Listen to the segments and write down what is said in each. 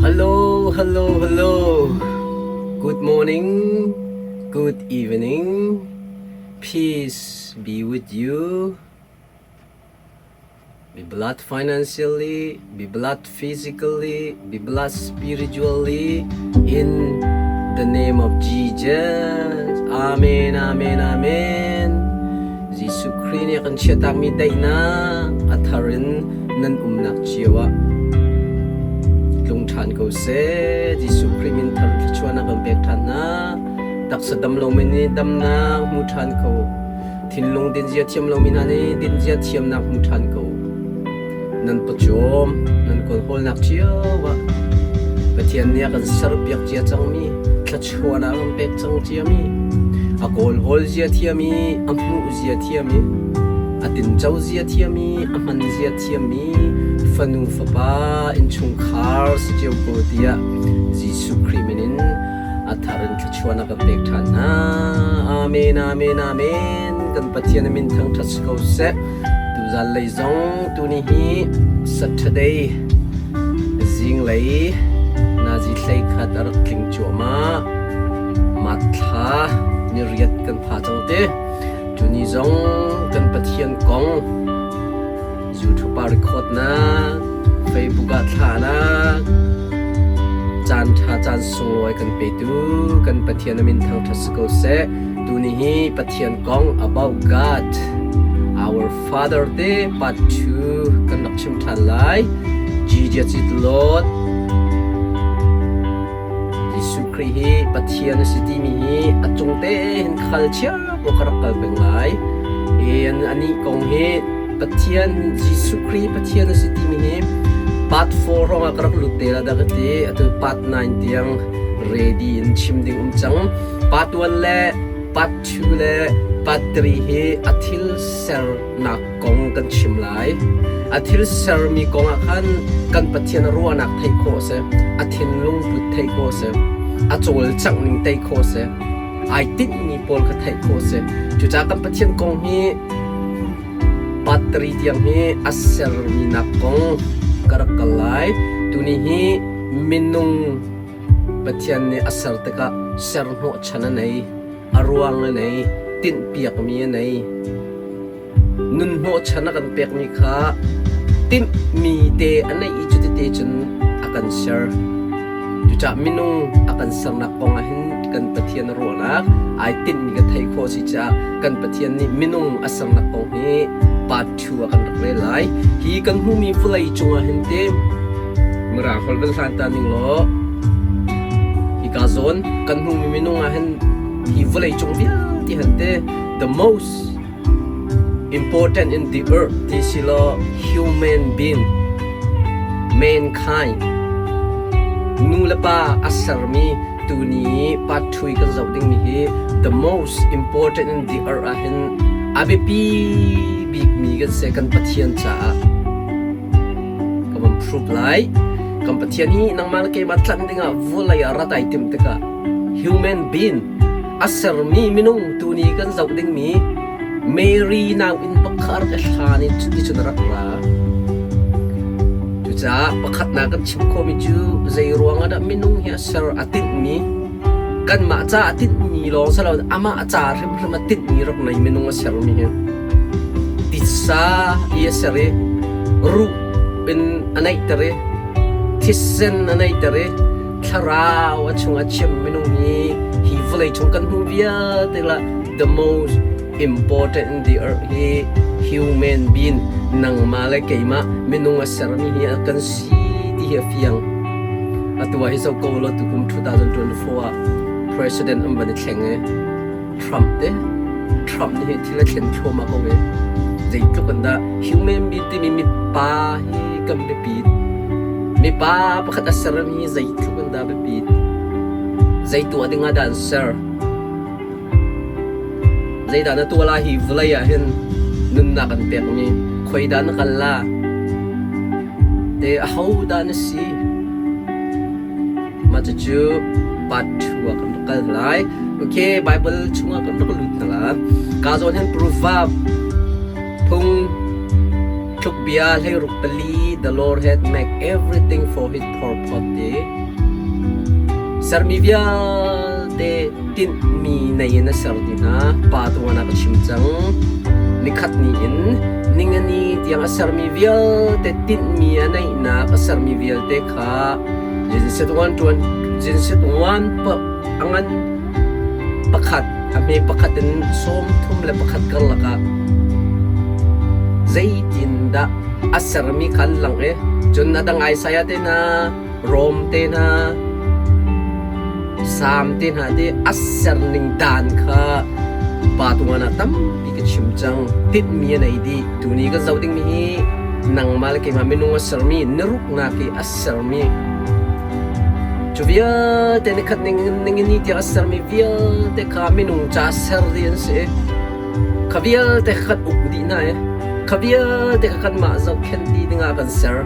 Hello, hello, hello. Good morning, good evening. Peace be with you. Be blessed financially, be blessed physically, be blessed spiritually in the name of Jesus. Amen, amen, amen. Jesuh Khrih nih a kan chiahtakmi daihnak a thar in nan umnak cio ah tlung ṭhan ko seh. Jesuh Khrih min thar thluachuahnak kan pek ṭhan hna. Taksa dam lomi nih damnak hmu ṭhan ko. Thinlung dinzia thiam lomi hna nih dinzia thiamnak hmu ṭhan ko. Nan pawcawm, nan kawlhawlnak cio ah Pathian nih a kan serpiak cia cangmi, thluachuahnak a kan pek cang ciami, a kawlhawl zia thiam i a hmuh zia thiam i a tinco zia thiam i a hman zia thiammi fanu fapa innchungkhar si cio ko tiah Jesuh Khrih min in a thar in thluachuahnak kan pek ṭhan hna. Amen, amen, amen. Kan Pathian min thangṭhat si ko seh. Tuzan lei zong tuni hi Saturday zinglei nazi hlei khat a rak tling cuahmah. Matthla ni riat kan pha cang te. Tuni zong kan Pathian kong YouTube ah record nak, Facebook ah thla nak, caan ṭha caan sunglawi kan petu kan Pathian a min thangṭhat si ko seh. Tuni hi Pathian kong about God, our Father te part 2 kan rak chim ṭhan lai. Jesus is Lord. Jesuh Khrih hi Pathian a si timi hi a cung tein khal chia ko ka rak kal peng lai. Hi anih kong hi Pathian Jesuh Khrih Pathian a si timi hi part 4 hrawng ah ka rak lut te la dah ka ti. Atu part 9 tiang ready in chim ding um cang. Part 1 le part 2 le part 3 hi a thil sernak kong kan chim lai. A thil sermi kong ah khan kan Pathian ruahnak theih khawh a si. A thinlung put theih khawh a si. A cawlcangh ning theih khawh a si. Ai tinhmi pawl kha theih khawh a si. Cucaah kan Pathian kong hi part 3 tiang hi a sermi nak kong ka rak kal lai. Tuni hi minung Pathian nih a ser tikah ser hnawhchan a nei, a ruang a nei, tinhpiakmi a nei. Nun hnawhchan a kan pekmi kha timhmi te a neih i cutite cun a kan ser. Cucaah minung a kan sernak kong ah hin kan Pathian a ruahnak ai tinhmi kan theih khawh a si caah kan Pathian nih minung a sernak kong hi part 2 ah kan rak rel lai. Hi kan hmuhmi vawlei cungah hin te Mirang holh van hlan ta ning law hika zawn kan hmuhmi minung ah hin hi vawlei cung vialte han te the most important in the earth ti si law human being mankind nu le pa a sermi tuni part 2 kan zoh dingmi hi the most important in the earth ah hin a biapi bikmi kan si kan Pathian caah ka van prove lai kan Pathian hi nangmah le keimah tlanh dingah vawlei ah rat ai tim tikah human being a sermi minung tuni kan zoh dingmi Mary nauinn pakhat a hlan i cuticun a rak ra. Cucaah pakhatnak kan chim khawhmi cu zei ruangah dah minung hi a ser a tinhmi kanmah ca a tinhmi lawng si loin amah ca hrimhrim a tinhmi rak nei minung a sermi hi titsa i a ser i ruh in a neihter i thisen a neihter i thlarau a chungah chim minung hi hi vawlei chung kan hmuh vialte la the most important in the earth hi human being nangmah le keimah minung a sermi hi a kan si ti hi a fiang atu ah hi zo ko lo tukum 2024 ah president an van i thleng i Trump te Trump nih hi thil a thlen thluahmah ko i zeitluk in dah human being timi mipa hi kan biapi mipa pakhat a sermi zeitluk in dah biapi zei tuah ding ah dah an ser zeidah na tuah lai hi vawlei ah hin nunnak an pekmi khoi dah na kal la te aho dah na si Mah cucu part 2 ah kan rak kal lai. Okay, Bible chungah kan rak lut hna la. Ka zawn hin proverb phung tluk Bia 64 The Lord hath made everything for his purpose ti. Sermi vialte tinhmi nei in a ser ti hna. Pa tuan ah ka chim cang. Nikhat ni in ningani tiang a sermi vialte tinhmi a neihnak a sermi vialte kha Genesis 1 tuan Genesis 1 pa a ngan pakhat a hme pakhat in 31 karlak ah zeitindah a sermi kha an lang i cun a dang Isaiah te hna Rom te hna Salm te hna te a serning dan kha pa tuan ah tampi ka chim cang. Tinhmi a nei dih. Tuni kan zoh dingmi hi nangmah le keimah minung a sermi niruknak i a sermi cu vialte nikhat ning in ni tiang a sermi vialte kha minung ca ser dih an si. Kha vialte kha kan uk dih hna i kha vialte kha kanmah zohkhenh dih dingah kan ser.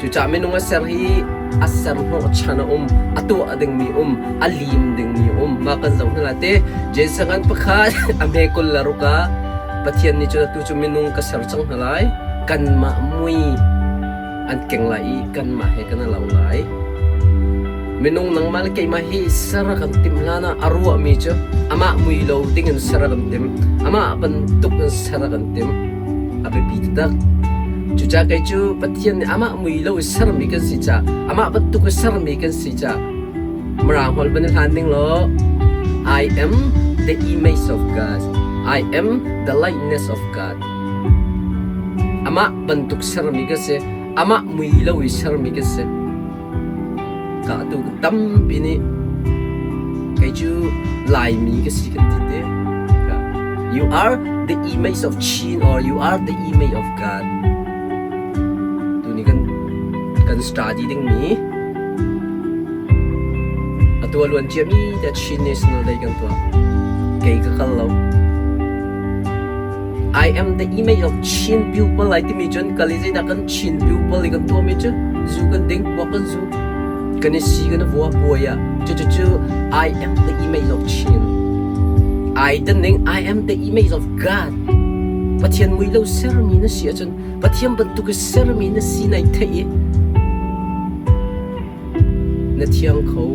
Cucaah minung a ser hi a ser hnawhchan a um, a tuah dingmi um, a lim dingmi um. Mah kan zoh hna lai te. Jason an pakhat a hme 26 ah Pathian nih cun atu cu minung ka ser cang hna lai. Kanmah mui an keng lai i kanmah he kan lo lai. Minung nangmah le keimah hi ser a kan timh hlan ah a ruahmi cu amah mui lo ding in ser a kan timh. Amah bantuk in ser a kan timh. A biapi taktak. Cucaah kei cu Pathian nih amah mui lo i sermi kan si caah, amah bantuk i sermi kan si caah, Mirang holh van i hlan ning law, I am the image of God. I am the likeness of God. Amah bantuk sermi ka si. Amah mui lo i sermi ka si. Ka atu tampi nih kei cu Laimi ka si kan ti te. You are the image of Chin or you are the image of God. Tuni kan kan study dingmi atu a luan ciami te Chin National Day kan tuah. Kei ka kal lo. I am the image of Chin people ai timi cun kal i zeidah kan Chin people i kan tuahmi cu zu kan ding, kuak kan zu, kan i si kan i vua puai ah cucu I am the image of Chin. I ning I am the image of God. Pathian mui lo sermi na si ahcun Pathian bantuk i sermi na si nai theih i Na thiang kho.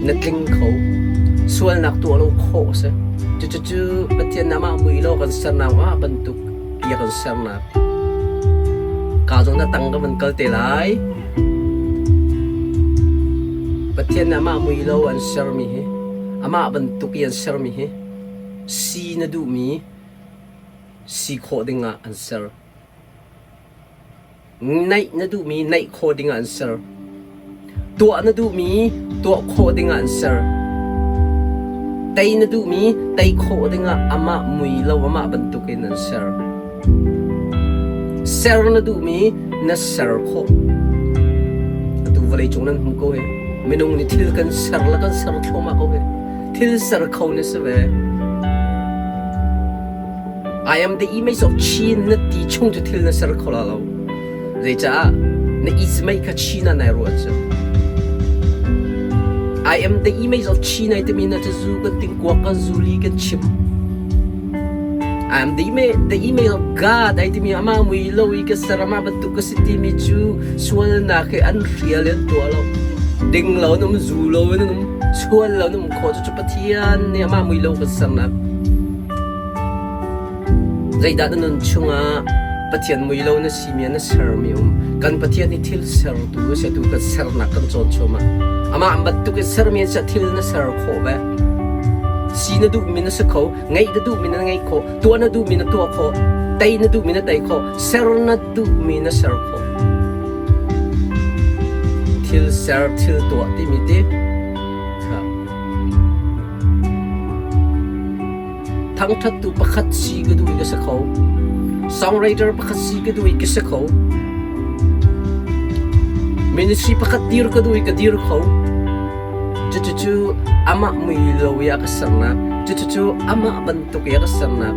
Na tling kho. Sualnak tuah lo khawh a si. Cucu Pathian nih amah mui lo kan sernak ah bantuk i a kan sernak. Ka zong na tang ka van kal te lai. Pathian nih amah mui lo an sermi hi, amah bantuk i an sermi hi, si na duhmi si khawh dingah an ser. Naih na duhmi naih khawh dingah an ser. Tuah na duhmi tuah khawh dingah an ser. Tei na duhmi tei khawh dingah amah mui lo amah bantukin an ser. Ser na duhmi na ser khawh. Atu vawleicung nan hmu ko hi. Minung nih thil kan ser le kan ser thluahmah ko hi. Thil ser kho na si ve. I am the image of Chin na ti chung cu thil na ser kho la lo. Zeicah na izmei kha Chin ah nai ruah cu. I am the image of Chin ai timi na cu zu kan ting kuak kan zuli kan chim. I am the image, the image of God ai timi ama mui lo i ka ser ama bantuk ka si timi cu sualnak he an hrial an tuah lo. Ding lo an um zu lo an um sual lo an um kho cu cu Pathian nih ama mui lo kan sernak. Zeidah na nun chungah Pathian mui lo na simi ah na sermi um? Kan Pathian hi thil sertu a si tu kan sernak kan cawn chuahmah. Amah bantuk in sermi an si thil na ser khawh ve. Si na duhmi na si kho, ngeih na duhmi na ngei khawh, tuah na duhmi na tuah khawh, tei na duhmi na tei khawh, ser na duhmi na ser khawh. Thil ser, thil tuah timi ti Thangṭhattu pakhat si ka duh i ka si kho. Songwriter pakhat si ka duh i ka si kho. Ministry pakhat dir ka duh i ka dir kho. Cucucu amah mui lo i a ka sernak. Cucucu amah bantuk i a ka sernak.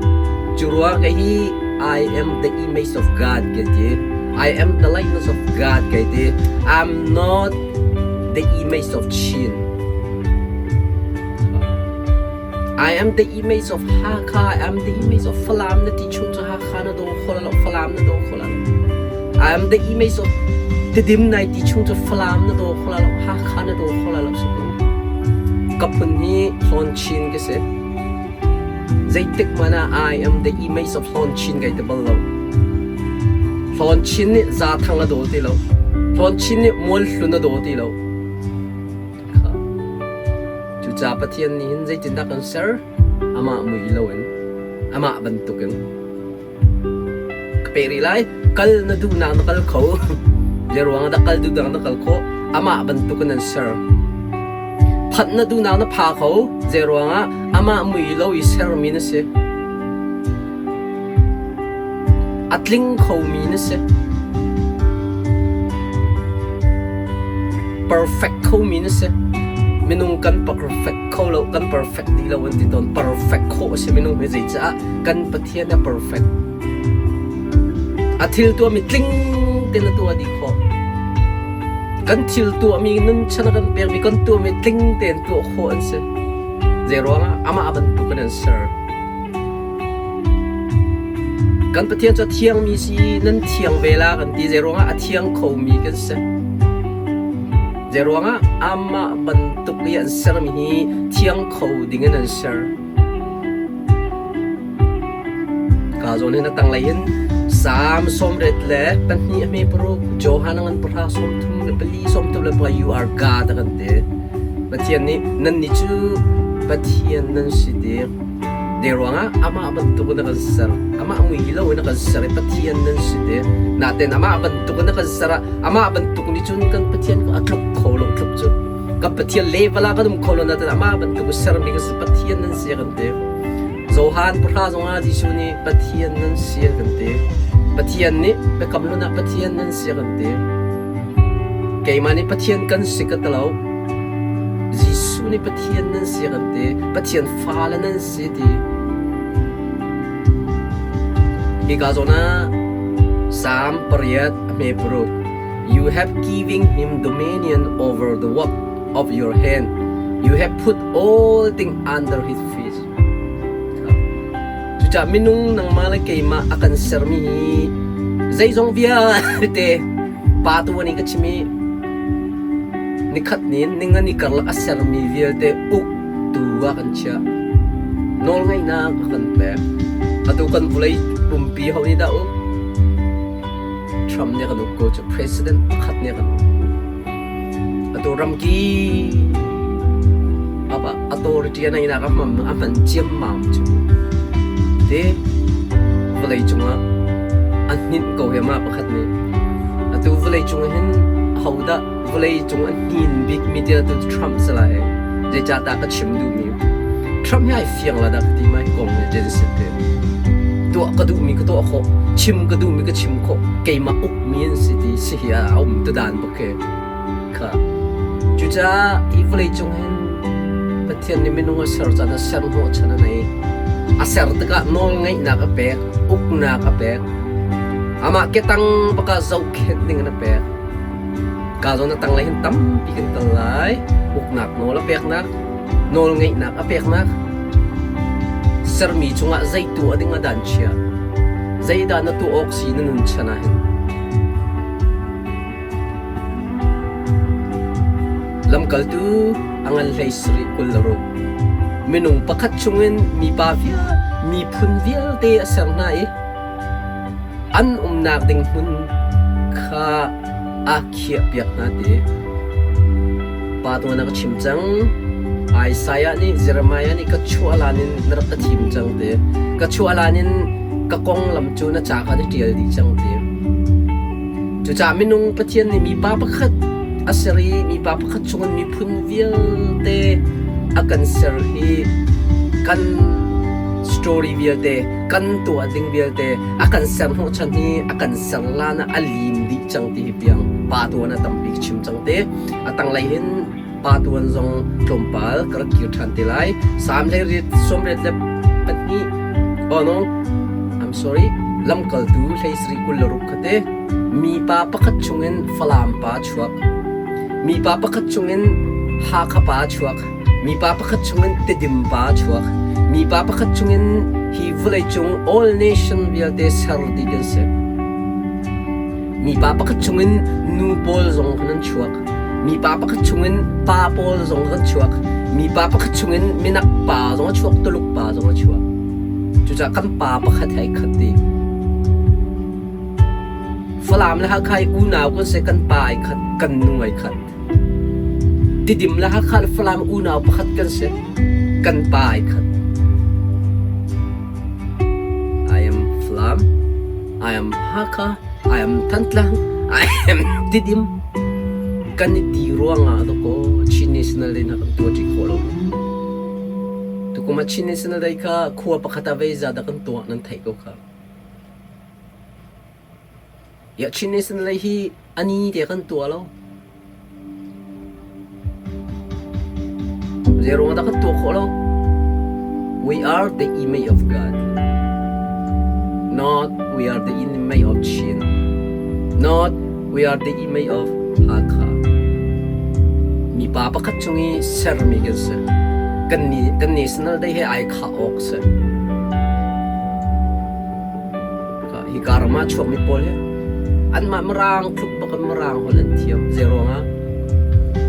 Cu ruang kei hi I am the image of God ka ti. I am the likeness of God ka ti. I'm not the image of Chin. I am the image of Hakha, I am the image of Falam na ti chung cu Hakha na daw kho lo, Falam na daw kho lo. I am the image of Tidim nai ti chung cu Falam na daw kho lo, Hakha na daw kho lo si ko. Ka phun hi Hlawn Chin ka si. Zeitik hmanh ah I am the image of Hlawn Chin kai ti bal lo. Hlawn Chin nih Zaathang a daw ti lo. Hlawn Chin nih Mualhlun a daw ti lo. Cucaah Pathian nih hin zeitindah kan ser? Amah mui loin, amah bantukin. Ka pek rih lai. Kal na duhnak na kal kho. Zeiruang ah dah kal duhnak na kal khawh? Amah bantukin an ser. Phanh na duhnak na pha kho. Zeiruang ah amah mui lo i sermi na si. A tling khomi na si. Perfect khomi na si. Minung kan perfect kho lo, kan perfect dih lo an ti tawn. Perfect khawh a si minung hi zeicah kan Pathian a perfect. A thil tuahmi tling tein a tuah dih khawh. Kan thil tuahmi nun chan a kan pekmi kan tuahmi tling tein tuah khawh an si. Zeiruangah amah bantuk in an ser. Kan Pathian cu a thiangmi si nan thiang ve la kan ti. Zeiruangah a thiang khomi kan si. Zeiruangah amah bantuk i an sermi hi thiang kho ding in an ser. Ka zawn hin a tanglei in Salm 92 a hme paruk, Johan a ngan pahra 34 34 you are God a kan ti. Pathian nih nan nih cu Pathian nan si ti. De ruangah amah bantuk in a kan ser. Amah mui lo in a kan ser i Pathian nan si ti. Natein amah bantuk in a kan ser ah amah bantuk nih cun kan Pathian a tluk kho lo tluk cu. Kan Pathian level ah kan um kho lo natein amah bantuk in sermi kan si Pathian nan si kan ti. Johan pahra zongah Jesuh nih Pathian nan si kan ti. Pathian nih biakam hlun ah Pathian nan si kan ti. Keimah nih Pathian kan si ka ti lo. Jesuh nih Pathian nan si kan ti. Pathian fale nan si ti. Hika zawn ah Salm pariat a hme paruk. You have given him dominion over the work of your hand. You have put all things under his feet. Cucaah minung nangmah le keimah a kan sermi hi zeizong vialte pa tu nih ka chim i nikhat ni in ningani karlak a sermi vialte uktu ah kan chiah. Nawlngeihnak a kan pek. Atu kan vawlei pumpi ho nih dah uk? Trump nih a kan uk ko cu president pakhat nih a kan uk. Atu ramki apa authority a neinak a hman a hman ciammam cu te vawlei cungah a hninh ko he mah pakhat nih atu vawlei cung hin hodah vawlei cung a hnin bik mi tiah tu Trump si lai zeicahdah ka chim duhmi Trump hi ai fiang la dah ka ti mai kong he Genesis te tuah ka duhmi ka tuah khawh chim ka duhmi ka chim khawh keimah ukmi an si ti si hi a um tu dan bak khi kha cucaah hi vawlei cung hin Pathian nih minung a ser caan a ser hnawh chan a nei a ser tikah nawl ngeihnak a pek uknak a pek amah ketang baka zohkhenh ding in a pek ka zawn a tanglei hin tampi kan kal lai uknak nawl a peknak nawlngeihnak a peknak sermi cungah zei tuah ding a dan chia zeidah na tuah awk si na nun chan ah hin lamkaltu a ngan hlei sarih 26 minung pakhat chungin mipa vial miphun vialte a ser hna i an umnak ding hmun kha a khiahpiak hna ti. Pa tuan a ka chim cang. Isaiah nih Jeremiah nih ka chuah lan in na rak ka thim cang ti. Ka chuah lan in ka konglam cu na ca kha na ṭial dih cang ti. Cucaah minung Pathian nih mipa pakhat a ser i mipa pakhat chungin miphun vialte a kan ser hi kan story vialte kan tuah ding vialte a kan ser hnawhchan hi a kan ser lan ah a lim dih cang ti hi piang pa tuan a tampi chim cang te a tanglei hin pa tuan zong tlawmpal ka rak kir ṭhan te lai Salm hlei riat sawmriat le pahnih oh no I'm sorry lamkaltu hlei sarih 26 kha te mipa pakhat chungin Falam pa chuak mipa pakhat chungin Hakha pa a chuak. Mipa pakhat chungin Tedim pa a chuak. Mipa pakhat chungin hi vawleicung all nation vialte ser dih kan si. Mipa pakhat chungin nu pawl zong kan an chuak. Mipa pakhat chungin pa pawl zong kan chuak. Mipa pakhat chungin minak pa zong a chuak, Tuluk pa zong a chuak. Cucaah kan pa pakhat he ai khat dih. Falam le Hakha hi unau kan si, kan pa ai khat, kan nu ai khat. Tidim le Hakha le Falam unau pakhat kan si, kan pa ai khat. I am Falam, I am Hakha, I am Thantlang, I am Tidim. Kan i ti ruangah dawkaw Chin National Day na kan tuahṭi khawh lo. Tukum ah Chin National Day kha khua pakhat ah vei za dah kan tuah nan theih ko kha. Chin Nation lei hi a ni te kan tuah lo. Zeiruang dah kan tuah khawh lo? We are the image of God. Not we are the image of Chin. Not we are the image of Hakha. Mipa pakhat chung i sermi kan si. Kan, ni, kan national day he ai khah awk si. Hika ram ah chuakmi pawl hi anmah Mirang tluk bak in Mirang holh an thiam. Zeiruangah?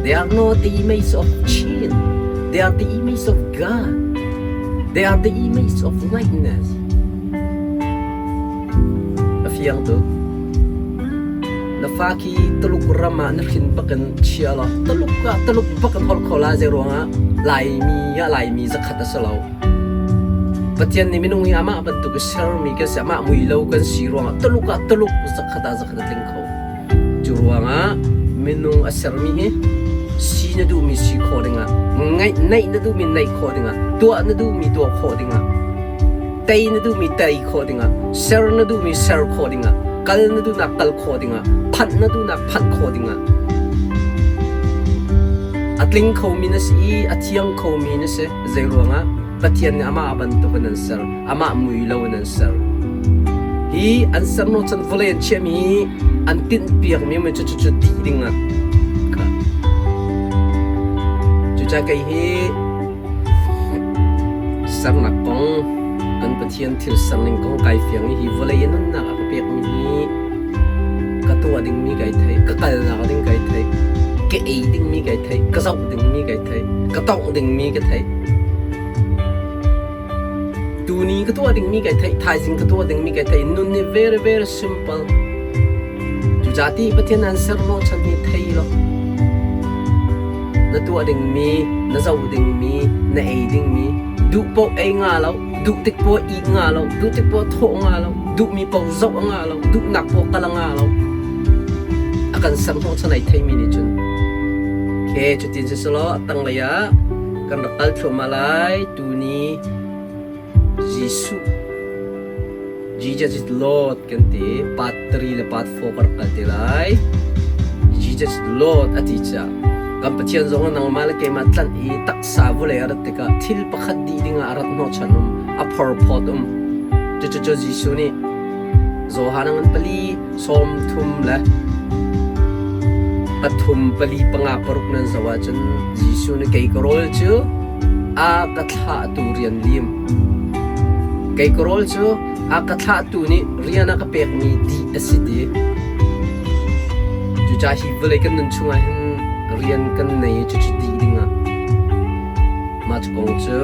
They are not the image of Chin. They are the image of God. They are the image of likeness. A fiang tuk. Na fa khi Tuluk ram ah na hrin bak in chia law Tuluk ah Tuluk bak in holh kho la zeiruangah Laimi ah Laimi zakhat a si lo. Pathian nih minung hi amah bantuk i sermi kan si, amah mui lo kan si ruangah Tuluk ah Tuluk, zakhat ah zakhat a tling kho. Cu ruangah minung a sermi hi si na duhmi si khawh dingah, ngaih naih na duhmi naih khawh dingah, tuah na duhmi tuah khawh dingah, tei na duhmi tei khawh dingah, ser na duhmi ser khawh dingah, kal na duhnak kal khawh dingah, phanh na duhnak phanh khawh dingah a tling khomi na si i a thiang khomi na si. Zeiruangah Pathian nih amah bantuk in an ser, amah mui lo in an ser. Hi an ser no chan vawlei an chiahmi hi an tinh piakmi mi cu cu dih ding ah kha. Cucaah kei hi sernak kong kan Pathian thil serning kong kai fiang i hi vawlei i nunnak a ka pekmi hi ka tuah dingmi kai thei, ka kalnak ding kai thei, ka ei dingmi kai thei, ka zoh dingmi kai thei, ka tongh dingmi ka thei. Tuni ka tuah dingmi kai theih, thaizing ka tuah dingmi kai theih. Nun hi very very simple. Cucaah ti Pathian an ser lo chan hi thei lo. Na tuah dingmi, na zoh dingmi, na ei dingmi, duh paoh ei nga lo, duh tik paoh ih nga lo, duh tik paoh thawh nga lo, duhmi paoh zoh nga lo, duhnak paoh kal nga lo. A kan ser hnawh chan ai theimi nih cun. Okay, cutin si selaw a tanglei ah kan rak kal thluahmah lai. Tuni Jesuh Jesus is Lord kan ti. Part 3 le part 4 ka rak kal te lai. Jesus is Lord a ti caah kan Pathian zong nangmah le keimah tlanh i taksa vawlei a rat tikah thil pakhat dih dingah a rat hnawhchan um, a phorphawt um. Cucu Jesuh nih Johan ngan pali sawm thum le pathum pali panga paruk nan zoh ahcun Jesuh nih kei ka rawl cu a ka thlahtu rian lim. Kei ka rawl cu a ka thlahtu nih rian a ka pekmi dih a si ti. Cucaah hi vawlei kan nun chungah hin rian kan nei i cucu dih dingah mah cu kong cu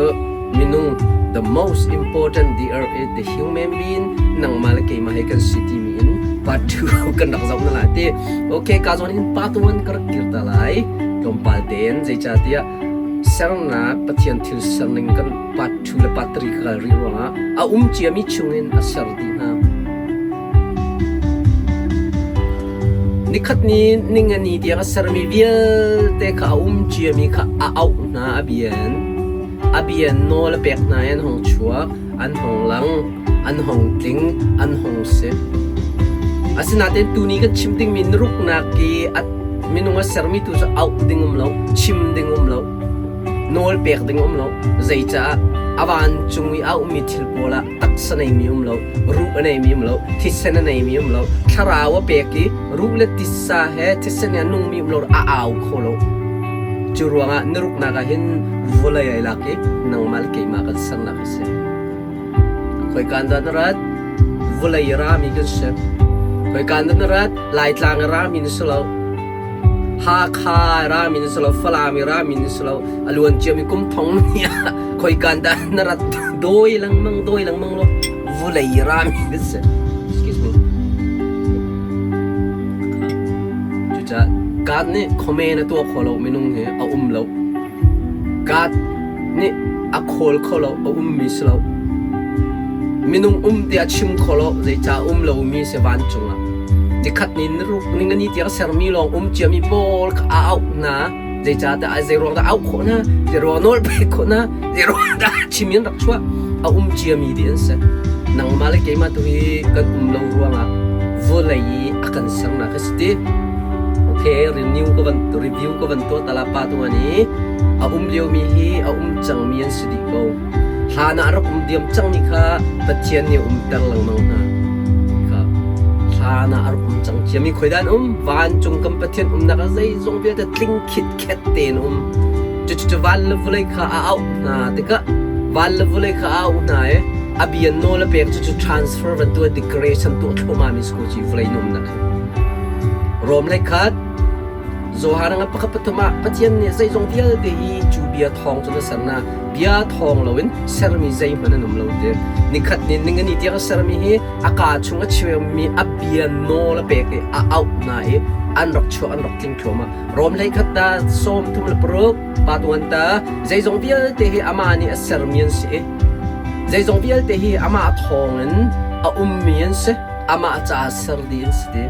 minung the most important the earth is the human being nangmah le keimah he kan si timi in part 2 kan rak zoh na lai ti. Okay, ka zawn hin part 1 ka rak kir ta lai. Tlawmpal tein zeicahtiah sernak Pathian thil serning kan part 2 le part 3 ka kal rih ruangah a um ciami chungin a ser dih hna. Nikhat ni ningani tiang a sermi vialte kha a um ciami kha a auh hna a bian. A bian nawl a pek hna i an hung chuak, an hung lang, an hung tling, an hung si. Asinain tuni kan chim dingmi nuruknak i a minung a sermi tu cu auh ding um lo, chim ding um lo, nawl pek ding um lo. Zeicah a vancung i a ummi thil pawl ah taksa neimi um lo, ruh a neimi um lo, thisen a neimi um lo, thlarau a pek i ruh le titsa he thisen he a nungmi um lo a au kho lo. Cu ruangah niruknak ah hin vawlei ai lak i nangmah le keimah kan sernak a si. Khoika dah na rat? Vawlei rami kan si. Khoika dah na rat? Laitlang i rami na si lo. Hakha rami na si lo, Falam i rami na si lo. A luan ciami kum thong ni ah khoika dah na rat? Dawi lengmang, dawi lengmang law vawlei rami na si. Excuse me. Cucaah God nih comment a tuah kho lo minung hi a um lo. God nih a khawl kho lo, a ummi si lo. Minung um tiah chim kho lo, zeicah um lomi si vancung ah. Nikhat ni niruk ningani tiang sermi lawng um ciami pawl kha a auh hna. Zeicah dah zei ruang dah auh khawh hna, zei ruang nawl pek khawh hna, zei ruang dah chim in rak chuah. A um ciami dih an si. Nangmah le keimah tu hi kan um lo ruangah vawlei i a kan sernak a si ti. Okay, renew ka van review ka van tuah tala pa tu ani a um liomi hi a um cangmi an si dih ko. Hlan ah a rak um diam cangmi kha Pathian nih a umter lengmang hna. Kha hlan ah a rak um cang ciami khoi dah an um? Vancung kan Pathian umnak ah zeizong vialte tling khitkhet tein um. Cucu van le vawlei kha a auh hna tikah van le vawlei kha a auh hna i a bia nawl a pek cucu transfer van tuah decoration tuah thluahmah mi si ko ci vawlei na umnak hi. Rom lei khat Johan nga pakhat pathum ah Pathian nih zeizong vialte hi cu bia thawng cun a ser na bia thawng loin sermi zeihmanh an um lo ti. Nikhat ni ningani tiang a sermi hi a kaa chung a chimmi a bia nawl a pek i a auh hna i an rak chuak an rak tling thluahmah. Rom hlei khat ta 36 pa tuan ta zeizong vialte hi amah nih a sermi an si i zeizong vialte hi amah thawng in a ummi an si amah caah ser dih an si ti.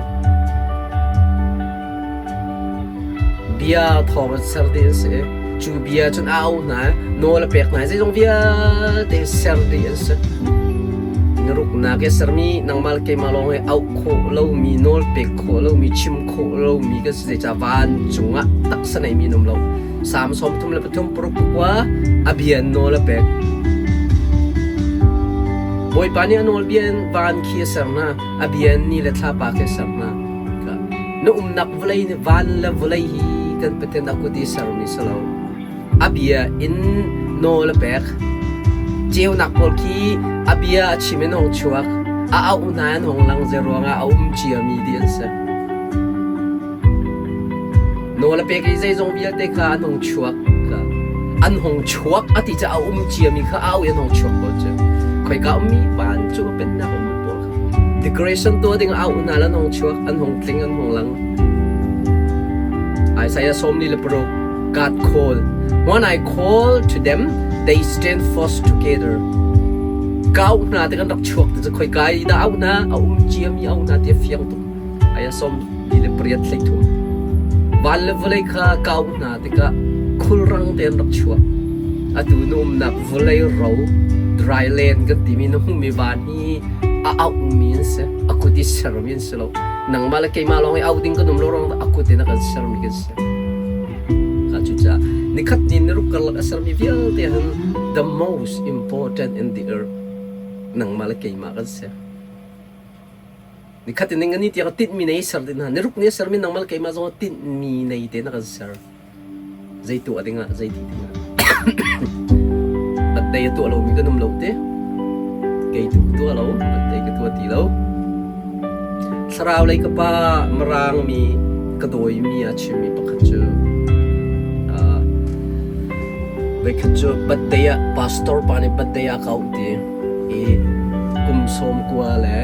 Bia thawng in ser dih an si i cu bia cun a auh hna i nawl a pek hna i zeizong vialte ser dih an si. Na ruknak i sermi nangmah le keimah lawng hi auh khawh lomi, nawl pek khawh lomi, chim khawh lomi kan si zeicah vancung ah taksa neimi an um lo. Salm 33 pakua a bia nawl a pek. Bawipa nih a nawlbia in van khi a ser hna, a bia in ni le thlapa khi a ser hna. Na umnak vawlei nih van le vawlei hi kan Pathian a kut i sermi si lo. A bia in nawl a pek. Ceunak pawl khi a bia a chim in hong chuak. A auh hna in hong lang zei ruangah a um ciami dih an si. Nawl a pek i zeizong vialte kha an hong chuak. An hong chuak a ti caah a um ciami kha a auh i an hong chuak ko cu. Khoika ummi vancung pennak ummi pawl kha decoration tuah ding a auh hna le an hong chuak, an hong tling, an hong lang. Isaiah 46 God call. When I call to them, they stand forth together. Ka auh hna ti kan rak chuak ti cu khoika i dah auh hna, a um ciami auh hna ti a fiang tuk. Aya 48 thleithum. Van le vawlei kha kau hna tikah khulrang te an rak chuak. Atu na umnak vawlei ro dry land kan timi na hmuhmi van hi a auhmi an si. A kut i sermi an si lo. Nangmah le keimah lawng i auh ding kan um lo ruang a kut in a kan sermi kan si. Ka cucaah nikhat ni ni ruk karlak a sermi vialte hin the most important in the earth nangmah le keimah kan si. Nikhat in ngani tiang tinhmi nei ser ding hna. Niruk ni a sermi nangmah le keimah zong tinhmi nei te na kan ser. Zei tuah ding ah, zei ti ding ah. Birthday a tuah lomi kan um lo te. Kei tu ka tuah lo, birthday ka tuah ti lo. Thlarau lei ka pa marang mi ka dawi mi a chimmi pakhat cu voikhat cu birthday ah pastor pa nih birthday ah ka auh ti i kum sawm kua le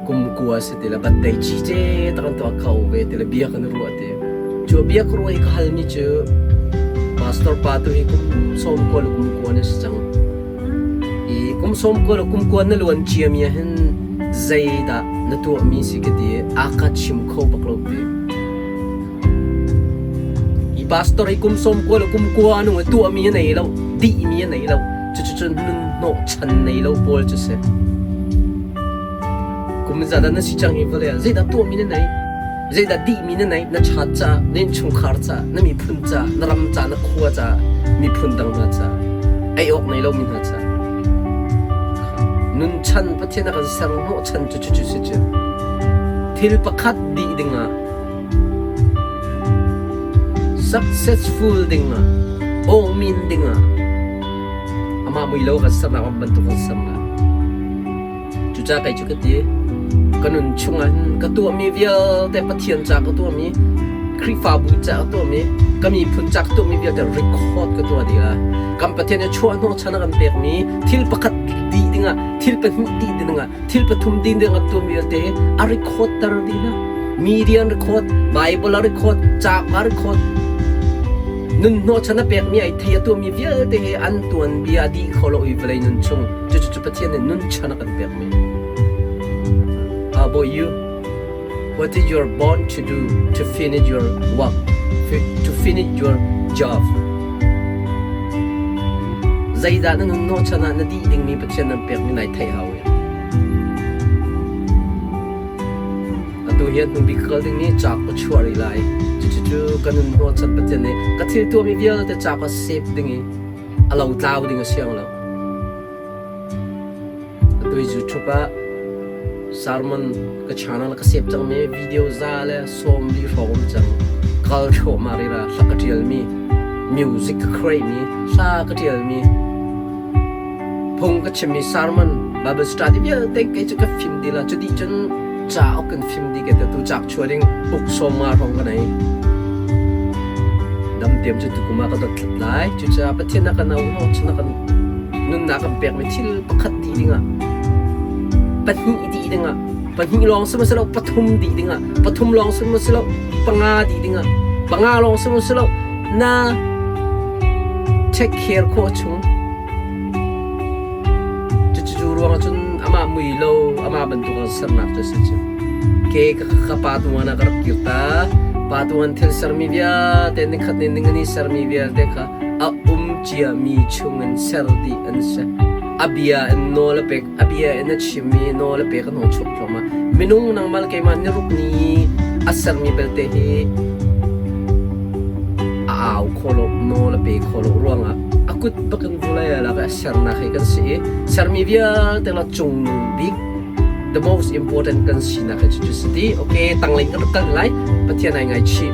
kum kua si ti le birthday cice tak an tuah kho ve ti le bia kan ruah ti cu bia ka ruah i ka halmi cu pastor pa tu hi kum sawm kua le kum kua na si cang i kum sawm kua le kum kua na luan ciami ah hin zeidah na tuahmi si ka ti a ka chim kho bak lo ti i pastor hi kum sawm kua le kum kua nung i tuahmi a nei lo dihmi a nei lo cucu nun hnawh chan nei lo pawl cu si Kum zat ah na si cang i vawlei ah zeidah tuahmi na nei? Zeidah dihmi na nei? Na chat caah, na innchungkhar caah, na miphun caah, na ram caah, na khua caah, miphun dang hna caah, ei awk nei lomi hna caah. Nun chan Pathian a kan ser hnawh chan cu cucu si cu. Thil pakhat dih dingah Successful ding ah, awngmin ding ah, amah mui lo kan sernak bantuk kan ser lai. Cucaah kei cu ka ti, ka nun chungah hin ka tuahmi vialte Pathian ca ka tuahmi, Khrihfabu ca ka tuahmi, ka miphun ca ka tuahmi vialte record ka tuah dih ah kan Pathian nih chuah hnawhchan a kan pekmi thil pakhat dih dingah, thil pahnih dih dingah, thil pathum ding ding a tuahmi vialte a record ter dih hna. Media an record, Bible a record, ca a record. Nun hnawhchan a pekmi ai thei a tuahmi vialte hi an tuanbia a dih kho lo i vawlei nun chung cucu Pathian nih nun chan a kan pekmi. How about you? What is your born to do to finish your work, to finish your job? Zeidah na nun hnawhchan ah na dih dingmi Pathian nan pekmi nai theih hau ya. Atu hi hnu bik kal ding nih cauk ka chuah rih lai. Cucu ka nun hnawhchan Pathian nih ka thil tuahmi vialte cauk ah save ding i a lo tlau ding a siang lo. Atu hi YouTube ah sermon ka channel ka save cangmi video za le sawm li hrawng um cang. Kal thluahmah rih ra hla ka ṭialmi, music ka create mi, hla ka ṭialmi, phung ka chimmi sermon, Bible study vialte kei cu ka fim dih la. Cuti cun cauk kan fim dih ke tu cak chua ding uk sawm nga hrawng ka nei. Dam tiam cu tukum ah ka dot thlat lai. Cucaah Pathian a kan au hnawhchan a kan nunnak kan pekmi thil pakhat dih dingah pahnih dih dingah pahnih lawng si lo pathum dih dingah pathum lawng si lo panga dih dingah panga lawng si lo na take care khawh chung cucu ruangah cun amah mui lo amah bantuk ah sernak cu si cu ke ka ka pa tuan ah ka rak kir ta pa tuan thil sermi vialte nikhat ni ningani sermi vialte kha a um ciami chungin ser dih an si. A bia in nawl a pek, a bia in a chimmi nawl a pek an hung chuak thluahmah. Minung nangmah le keimah niruk ni a sermi belte hi a au kho lo, nawl a pe kho lo ruangah a kut bakin vulei a lak i a sernak hi kan si i sermi vialte la cungnung bik the most important kan sinak hi cucu si ti. Okay, tanglei kan rak kal lai. Pathian ai ngaichih.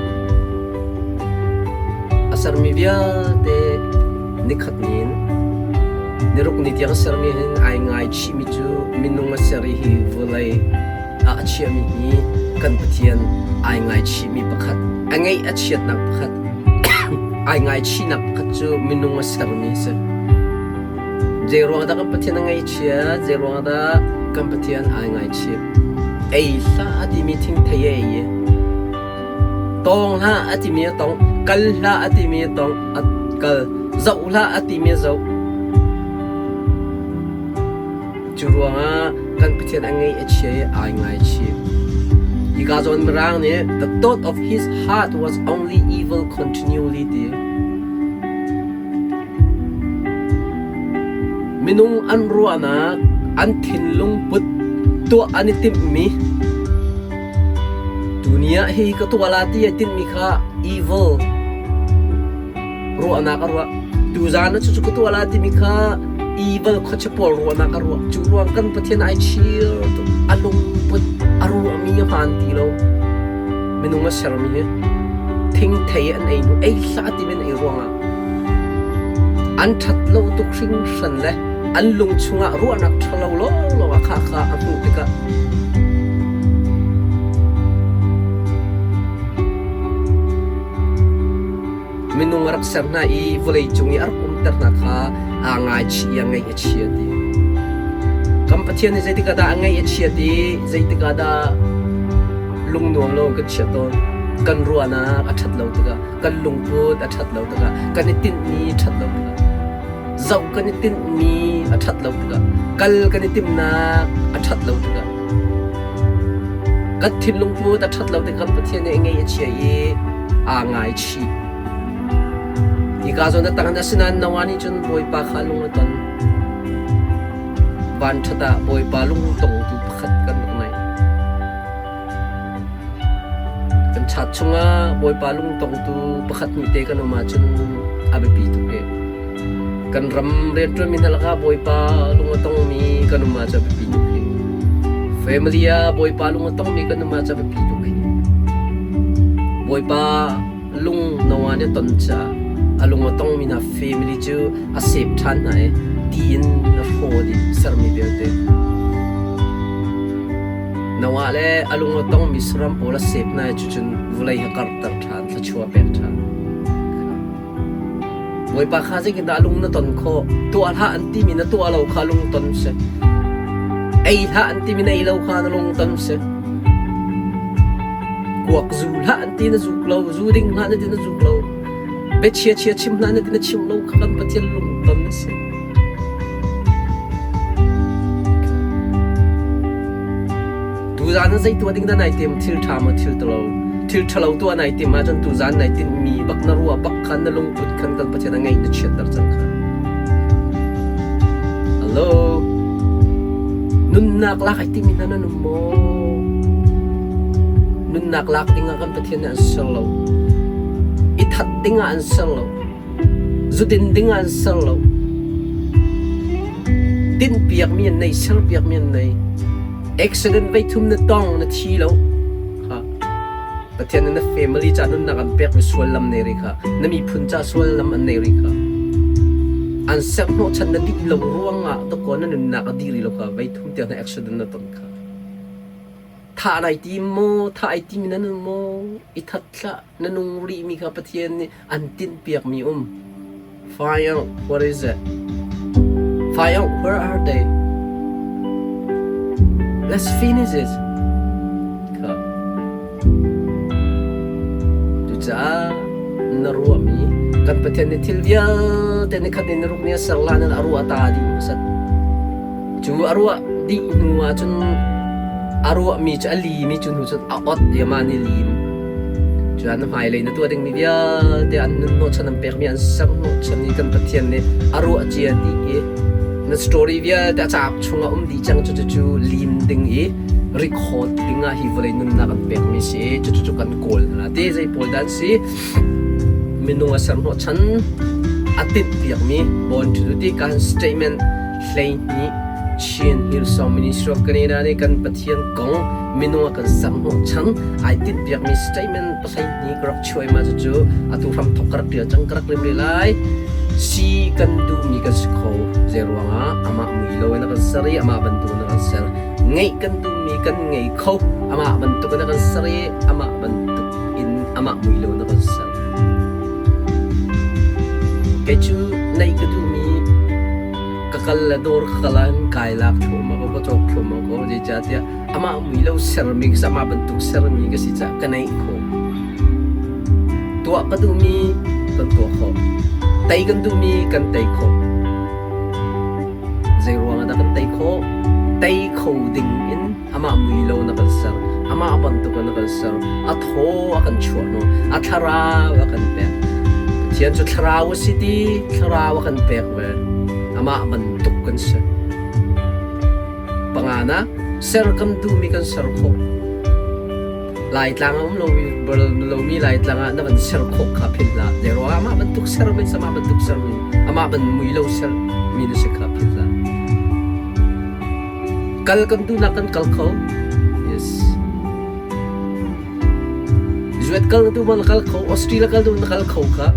A sermi vialte nikhat ni in niruk ni tiang a sermi hin ai ngaichihmi cu minung a ser i hi vawlei ah a chiahmi hi kan Pathian ai ngaichihmi pakhat a ngeih a chiatnak pakhat ai ngaichihnak pakhat cu minung a sermi a si. Zei ruang dah kan Pathian a ngaihchiat? Zei ruang dah kan Pathian ai ngaichih? Ei hlah a timi thingthei a ei i Tawng hlah a timi a tong, kal hlah a timi a tong, a kal, zoh hlah a timi a zoh. Cu ruangah kan Pathian a ngeih a chia i ai ngaichih. Hika zawn Mirang nih the thought of his heart was only evil continually ti. Minung an ruahnak, an thinlung put tuah an i timhmi Tuni ah hihi ka tuah la ti ai tinhmi kha evil ruahnak a ruah. Tuzaan ah cucu ka tuah la timi kha evil khuachia pawl ruahnak a ruah. Cu ruang kan Pathian ai chir tuk. A lungput a ruahmi a hmaan ti lo. Minung a sermi hi thingthei an ei hnu ei hlah timi an ei ruangah an ṭhat lo tuk hringhran le an lung chungah ruahnak ṭhalo lawnglawng a kha kha a hmuh tikah minung a rak ser hna i vawlei cung i a rak umter hna kha aa ngaichih i a ngaih a chia ti. Kan Pathian nih zeitik ah dah a ngaih a chiat i zeitik ah dah lungnuam lo kan chiat tawn. Kan ruahnak a ṭhat lo tikah, kan lungput a ṭhat lo tikah, kan i tinhmi ṭhat lo tikah. Zoh kan i tinhmi a ṭhat lo tikah, kal kan i timhnak a ṭhat lo tikah, kan thinlung put a ṭhat lo tikah kan Pathian nih a ngeih a chia i aa ngaichih. Hika zawn a tang asinain Noah nih cun Bawipa kha lung a ton. Vanṭhat ah Bawipa lungtongtu pakhat kan rak ngei. Kan chat chungah Bawipa lungtongtu pakhat hnih te kan um ahcun a biapi tuk i kan ram rianṭuanmi hna lakah Bawipa lung a tongmi kan um ahcun a biapi tuk hi. Family ah Bawipa lung a tongmi kan um ahcun a biapi tuk hi. Bawipa lung Noah nih nih a ton caah a lung a tongmi hna family cu a sep ṭhan hna i ti in a hraw dih sermi vialte. Noah le a lung a tongmi saram pawl a sep hna i cucun vawlei a karhter ṭhan, thluachuah a pek ṭhan. Bawipa kha zeitindah lung na ton khawh? Tuah hlah an timi na tuah lo kha lung ton si. Ei hlah an timi na ei lo kha na lung ton si. Kuak zu hlah an ti na zuk lo, zu ding hlah na ti na zuk lo. Bia chia chia chim hlah na ti na chim lo kha kan Pathian lung ton a si. Tuzaan ah zei tuah ding dah nai tim? Thil ṭha maw thil ṭhalo? Thil ṭhalo tuah nai tim ahcun tuzaan nai tinhmi bak na ruah bak khan na lungput khan kan Pathian a ngeih na chiatter cang kha. Hello. Nunnak lak ai timi hna nan um maw? Nunnak lak ding ah kan Pathian nih an ser lo. I that ding ah an ser lo. Zudin ding ah an ser lo. Tinhpiakmi an nei, serpiakmi an nei. Accident veithum na tong, na thi lo. Kha. Pathian nih na family ca nunnak an pekmi suallam nei ri kha. Na miphun ca suallam an nei ri kha. An serhnawhchan na dih lo ruangah dakaw na nunnak a dih rih lo kha veithum tiang na accident na ton kha. Thah nai tim maw? Thah ai tim in nan um maw? I that hlah. Na nung rihmi kha Pathian nih an tinhpiakmi um. Find out what is it? Find out where are they? Let's finish it. Kha. Cucaah na ruahmi kan Pathian nih thil vialte ni khat in ruk ni a ser lan in a ruah ta dih hmasat. Cu a ruah dih hnu ah cun a ruahmi cu a limi cu hnu cun a ot i amah nih lim. Cun na hmailei na tuah dingmi vialte an nun hnawhchan an pekmi an ser hnawhchan i kan Pathian nih a ruah cia dih i na story vialte a cauk chungah um dih cang. Cucu lim ding i record ding ah hi vawlei nunnak an pekmi si. Cucu kan kawl hna. Te zei pawl dah an si? Minung a ser hnawhchan a tinhpiakmi born to do ti kan statement 12 Chin Hillsong Ministry of Canada nih kan Pathian kong minung a kan ser hnawhchan ai tinhpiakmi statement 12 ka rak chuai ma cucu atu hram thok ka rak tial cang ka rak lim rih lai. Si kan duhmi kan si kho zei ruangah amah mui lo in a kan ser i amah bantuk in a kan ser ngeih kan duhmi kan ngei kho amah bantuk in a kan ser i amah bantuk in amah mui lo in a kan ser. Kei cu neih ka duhmi ka kal le dawr ka kal ah kai lak thluahmah ko, ka cawk thluahmah ko. Zeicahtiah amah mui lo sermi ka si, amah bantuk sermi ka si caah ka neih khawh. Tuah ka duhmi kan tuah khawh. Tei kan duhmi kan tei khawh. Zei ruangah dah kan tei khawh? Tei kho ding in amah mui lo na kan ser. Amah bantuk in na kan ser. A thaw a kan chuah hnu. A thlarau a kan pek. Pathian cu thlarau a si ti, thlarau a kan pek ve. Amah bantuk kan si. Pangana, ser kan duhmi kan ser khawh. Laitlang a um lomi lomi Laitlang ah na van ser khawh kha philh hlah. Zei ruangah amah bantuk sermi amah bantuk sermi amah ban mui lo sermi na si kha philh hlah. Kal kan duhnak kan kal kho. Yes. Zuet kal na duh ma na kal kho. Australia kal duh na kal kho kha.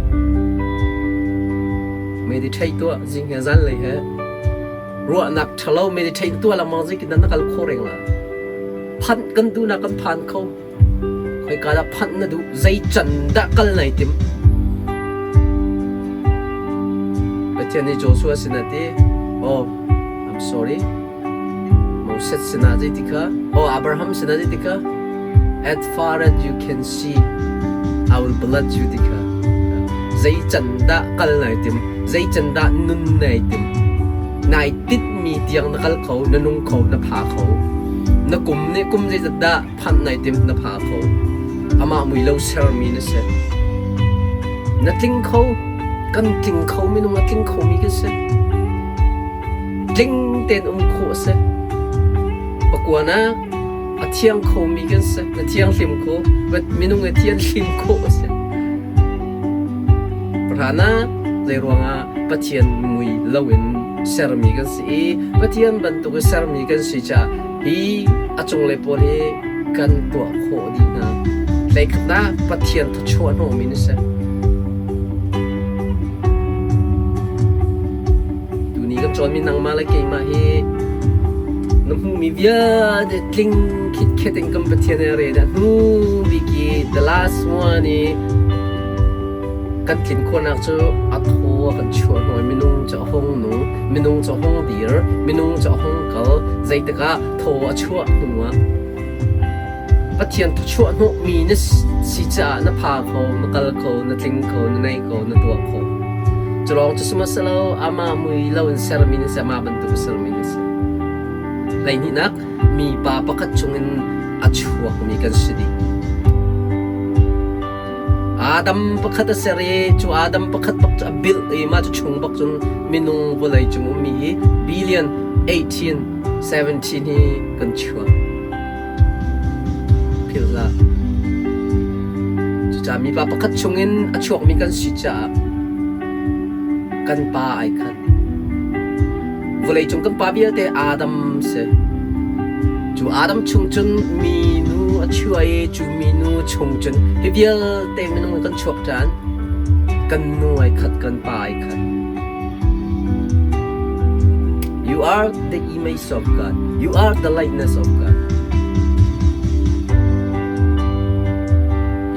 Meditate tuah zing he zan lei he ruahnak ṭhalo meditate tuah lengmang zeitin na kal kho reng la. Phanh kan duhnak kan phan kho. Khoika dah phanh na duh? Zei can dah kal nai tim? Pathian nih Joshua sinah ti, Oh, I'm sorry. Moses sinah zeiti kha? Oh, Abraham sinah zeiti kha? As far as you can see, I will bless you ti kha. Zei can dah kal nai tim? Zei can dah nun nai tim? Nai tinhmi tiang na kal kho, na nung kho, na pha kho. Na kum nih kum zeizat dah phanh nai tim, na pha kho. Amah mui lo sermi na si. Na tling kho, kan tling kho, minung a tling khomi kan si. Tling tein um khawh a si. Pakuanak a thiang khomi kan si. Na thianghlim kho, minung a thianghlim khawh a si. Pahranak zeiruangah Pathian mui loin sermi kan si i Pathian bantuk i sermi kan si caah hi a cunglei pawl hi kan tuah khawh dih hna. Hleikhatnak Pathian thawchuah hnawhmi na si. cawnmi nangmah le keimah hi na hmuhmi vialte tling khitkhet in kan Pathian he re dah hnu bik i the last one i kan tlin khawhnak cu a thaw a kan chuah hnuai minung cu a hung nung minung cu a hung dir minung cu a hung kal zeitik ah thaw a chuah hnu ah Pathian thawchuah hnawhmi na si caah na pha kho, na kal kho, na tling kho, na nei kho, na tuah kho. Cu lawng cu sihmanhsehlaw amah mui lo in sermi na si, amah bantuk sermi na si. Hleihnihnak, mipa pakhat chungin a chuakmi kan si dih. Adam pakhat a ser i cu Adam pakhat bak cu a bilh i mah cu chung bak cun minung vawlei cung ummi hi billion 18, 17 hi kan chuak. Philh hlah. Cucaah mipa pakhat chungin a chuakmi kan si caah kan pa ai khat. Vawleicung kan pa vialte Adam si. Cu Adam chung cun minu a chuah i cu minu chung cun hi vialte minung kan chuak ṭhan. Kan nu ai khat, kan pa ai khat. You are the image of God. You are the likeness of God.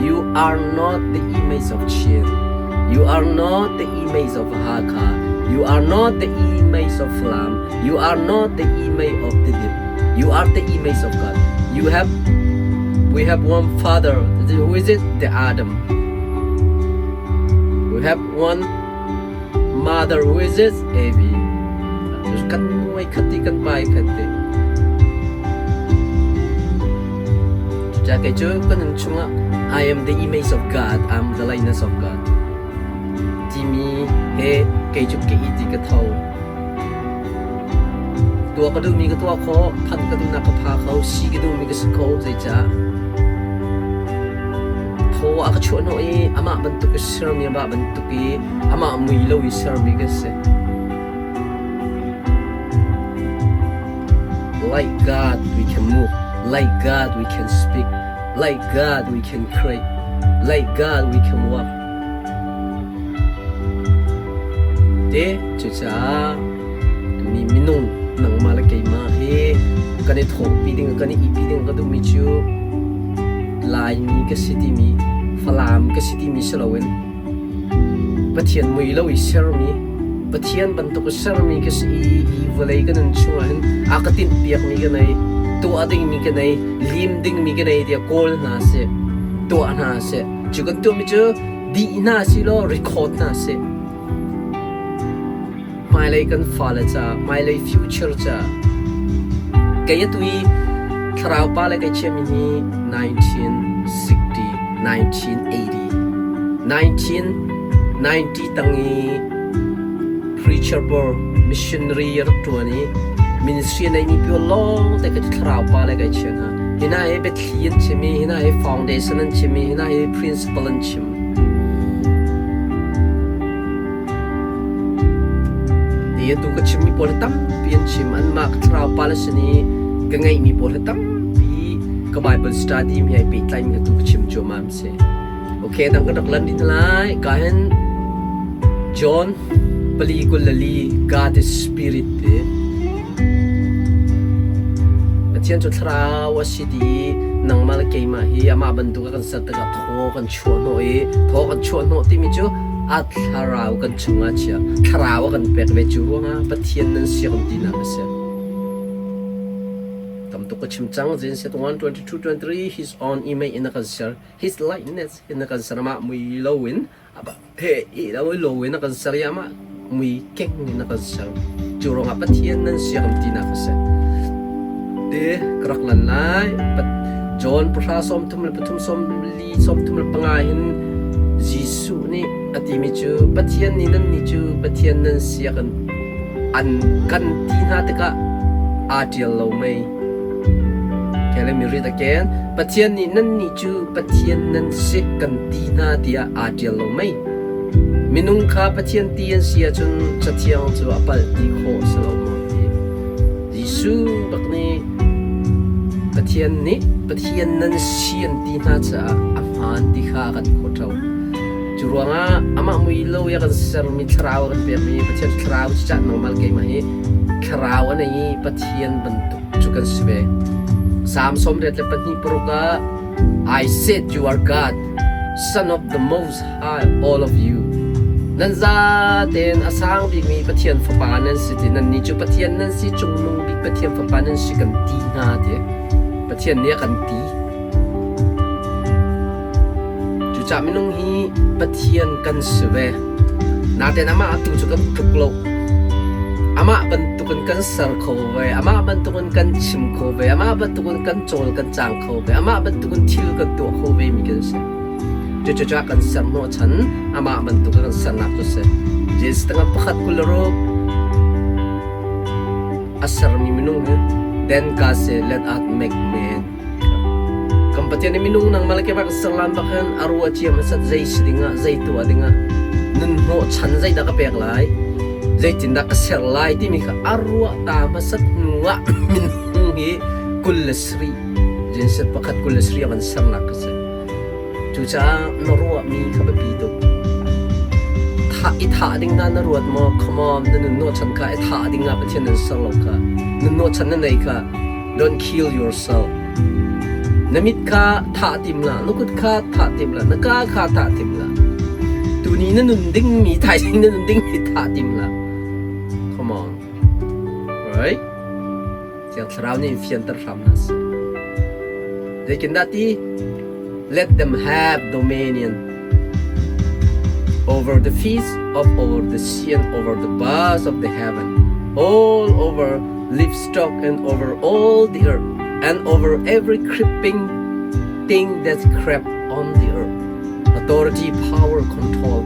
You are not the image of Chin. You are not the image of Hakha. You are not the image of Falam. You are not the image of Tidip. You are the image of God. You have we have one father. Who is it? The Adam. We have one mother. Who is it? Eve. Kan muai khati kan pai khati. Cucaah kei cu ka nun chungah I am the image of God, I am the likeness of God timi he kei cu ka i ti ka tho. Tuah ka duhmi ka tuah khawh, phanh ka duhnak ka pha kho, si ka duhmi ka si kho, zeicah thaw a ka chuahhnawh i amah bantuk i sermi, amah bantuk i amah mui lo i sermi ka si. Like God we can move, like God we can speak, like God we can create, like God we can walk. Te cucaah tuni minung nangmah le keimah hi kan i thawhpi ding kan i ihpi ding ka duhmi cu Laimi ka si timi Falam ka si timi si loin Pathian mui lo i sermi, Pathian bantuk i sermi ka si i hi vawlei ka nun chungah hin a ka tinhpiakmi ka nei, tuah dingmi ka nei, lim dingmi ka nei tiah kawl hna seh, tuah hna seh. Cu kan tuahmi cu dih hna si law record hna seh. Hmailei kan fale ca, hmailei future ca. Kei atu i thlarau pa le kei chiami hi 1960, 1980, 1990 tang i preacher pawl missionary rak ṭuan i ministry a neimi pawl lawng te ka thlarau pa le kei chia hna. Hina hi biathli an chim i hina hi foundation an chim i hina hi principle an chim. Ti atu ka chimmi pawl hi tampi an chim. Anmah ka thlarau pa le sin i ka ngeihmi pawl hi tampi ka Bible study mi ai pehtlaimi atu ka chim cuahmah an si. Okay, dang kan rak lan ding lai. Ka hin John 4:24 God is Spirit ti. Pathian cu thlarau a si ti i nangmah le keimah hi amah bantuk a kan ser tikah thaw kan chuahhnawh i thaw kan chuahhnawh timi cu a thlarau kan chungah chia thlarau a kan pek ve cu ruangah Pathian nan si kan tinak a si. Tam tuk ka chim cang Genesis 1 22 23 his own image in a kan ser his likeness in a kan ser amah mui loin he i lo lo in a kan ser i amah mui keng in a kan ser cu ruangah Pathian nan si kan tinak a si te ka rak lan lai John pahra 33 34 35 hin Jesuh nih a timi cu Pathian nih nan nih cu Pathian nan si a kan an kan ti hna tikah aa ṭial lo mei Okay, let me read again. Pathian nih nannih cu Pathian nan si kan ti hna tiah aa ṭial lo mei? Minung kha Pathian ti an si ahcun Cathiang cu a palh ti khawh a si lo maw ti. Jesuh bak nih Pathian nih Pathian nan si an ti hna caah a hmaan ti kha a kan khawhṭo. Cu. Cu ruangah amah mui lo i a kan sermi thlarau a kan pekmi Pathian cu thlarau cucah nangmah le keimah hi thlarau a nei i Pathian bantuk cu kan si ve. Salm 82 paruk ah I said you are God, son of the most high, all of you. Nan zatein a sang bikmi Pathian fapa nan si ti nannih cu Pathian nan si cungnung bik Pathian fapa nan si kan ti hna ti Pathian nih a kan ti. Cucaah minung hi Pathian kan si ve. Natein amah tu cu kan tluk lo. Amah bantukin kan ser kho ve, amah bantukin kan chim kho ve, amah bantukin kan cawl kan cang kho ve, amah bantukin thil kan tuah kho ve mi kan si. Cucaah kan ser hnawhchan amah bantukin kan sernak cu si. Jesuh tangah pakhat 26 a sermi minung hi then God said let us make man. Kan Pathian nih minung nangmah le keimah kan ser lan bak hin a ruah cia hmasat zei si dingah zei tuah dingah nun hnawhchan zeidah ka pek lai zeitindah ka ser lai timi kha a ruah ta hmasat hnu ah minung hi 27 Genesis pakhat 27 a van sernak ka si. Cucaah na ruahmi kha biapi tuk. Thah i thah ding na na ruat maw? Come on, na nun hnawhchan kha i thah ding ah Pathian nan ser lo kha. Nun hnawhchan na nei kha. Don't kill yourself. Na mit kha thah tim la, na kut kha thah tim la, na ka kha thah tim la. Tuni na nun dingmi, thaizing na nun dingmi thah tim la. Come on. Right? Thiang Thlarau nih in fianter hram hna seh. Zeitindah ti? Let them have dominion over the fish of over the sea and over the birds of the heaven, all over livestock and over all the earth, and over every creeping thing that crept on the earth. Authority, power, control.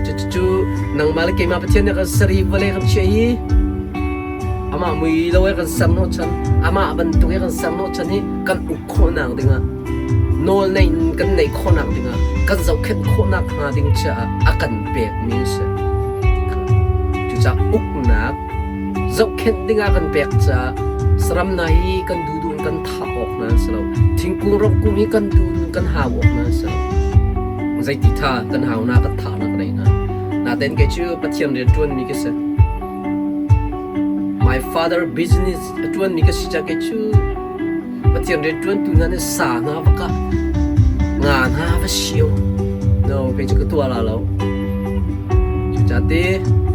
Cucu nangmah le keimah Pathian nih kan sari vawlei kan chiah hi amah mui lo i kan ser hnawhchan amah bantuk i kan ser hnawhchan hi kan uk khawhnak dingah nawl nei kan neih khawhnak dingah kan zohkhenh khawhnak hnga ding caah a kan pekmi a si. Cucaah uknak zohkhenh dingah kan pek caah saram hna hi kan duhduh in kan thah awk hna an si lo. Thingkung rokung hi kan duhduh in kan hau awk hna an si lo. Zeiti tha kan hau na kan thah na ka nei hna. Natein kei cu Pathian rian ṭuanmi ka si. My father business a ṭuanmi ka si caah kei cu Pathian rianṭuantu hna nih sa hna va kah, nga hna va sio. No, kei cu ka tuah la lo. Cucaah te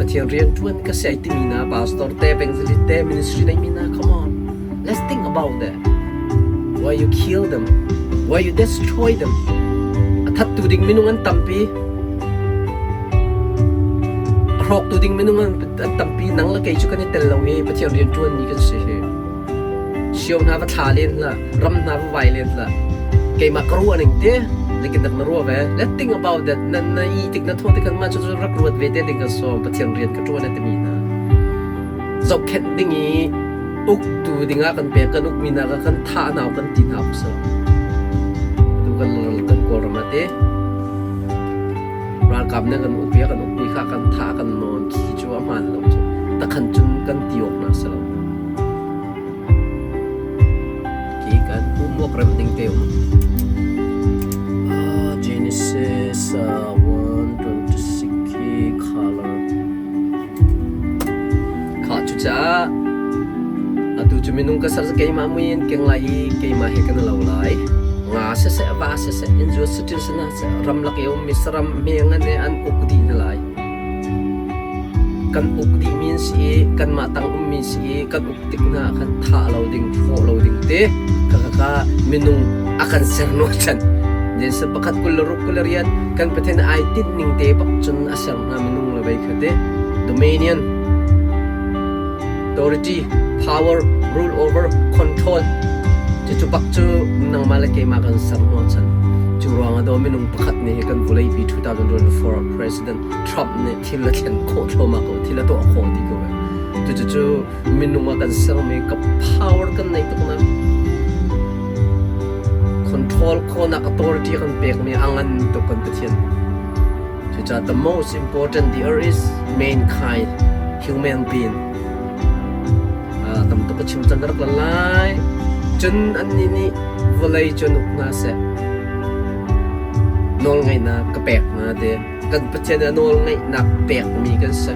Pathian rianṭuan ka si ai timi hna pastor te, evangelist te, ministry neimi hna, come on, let's think about that. Why you kill them? Why you destroy them? A thattu ding minung an tampi. A hrawktu ding minung an tampi. Nang le kei cu kan i tel lo hi Pathian rianṭuanmi kan si hi. Sio hna va thla len hlah, ram hna va vai len hlah. Keimah ka ruah ning te, zeitindah na ruah ve? Let's think about that. Na na i tik na thaw tik kan mah cu rak ruat ve te ding ka sawm. Pathian rian ka ṭuan a timi hna. Zohkhenh ding i uktu dingah kan pek kan ukmi hna kha kan thah hna kan ti hna awk si lo. Atu kan kan Kawlram ah te ralkap nih kan uk i kan ukmi kha kan thah kan nawn khi cu a hmaan lo cu. Takhan cun kan ti awk hna si lo. Khi kan homework rem ding te um. Genesis 1:26 khi color. Khah cucaah atu cu minung ka ser keimah mui in keng lai i keimah he kan lo lai. Nga siseh, va siseh, inn zuat saṭil sina seh, ramlak i a ummi saram hme ngan he an uk dih hna lai. Kan uk dihmi an si i kanmah tang ummi si i kan uk tik hna ah khan thah lo ding, hrawh lo ding te khakha minung a kan ser chan. Genesis pakhat 26 28 kan Pathian ai tinh ning te bak cun a ser hna minung le vei kha te. Dominion, authority, power, rule over, control. Cucu bak cu nangmah le keimah kan ser hnawhchan. Cu ruangah daw minung pakhat nih hi kan vawleipi 2024 President Trump nih thil a thlen khawh thluahmah ko, thil a tuah khawh ti ko. Cucu minung ah kan sermi ka power kan neih tuk nak control khawhnak authority kan pekmi a ngan tuk kan Pathian. Cucaah the most important the earth is mankind, human being. Tam tuk ka chim cang ka rak lan lai. Cun annih nih vawlei cu an uk hna seh. Nawlngeihnak ka pek hna ti. Kan Pathian nih a nawlngeihnak pekmi kan si.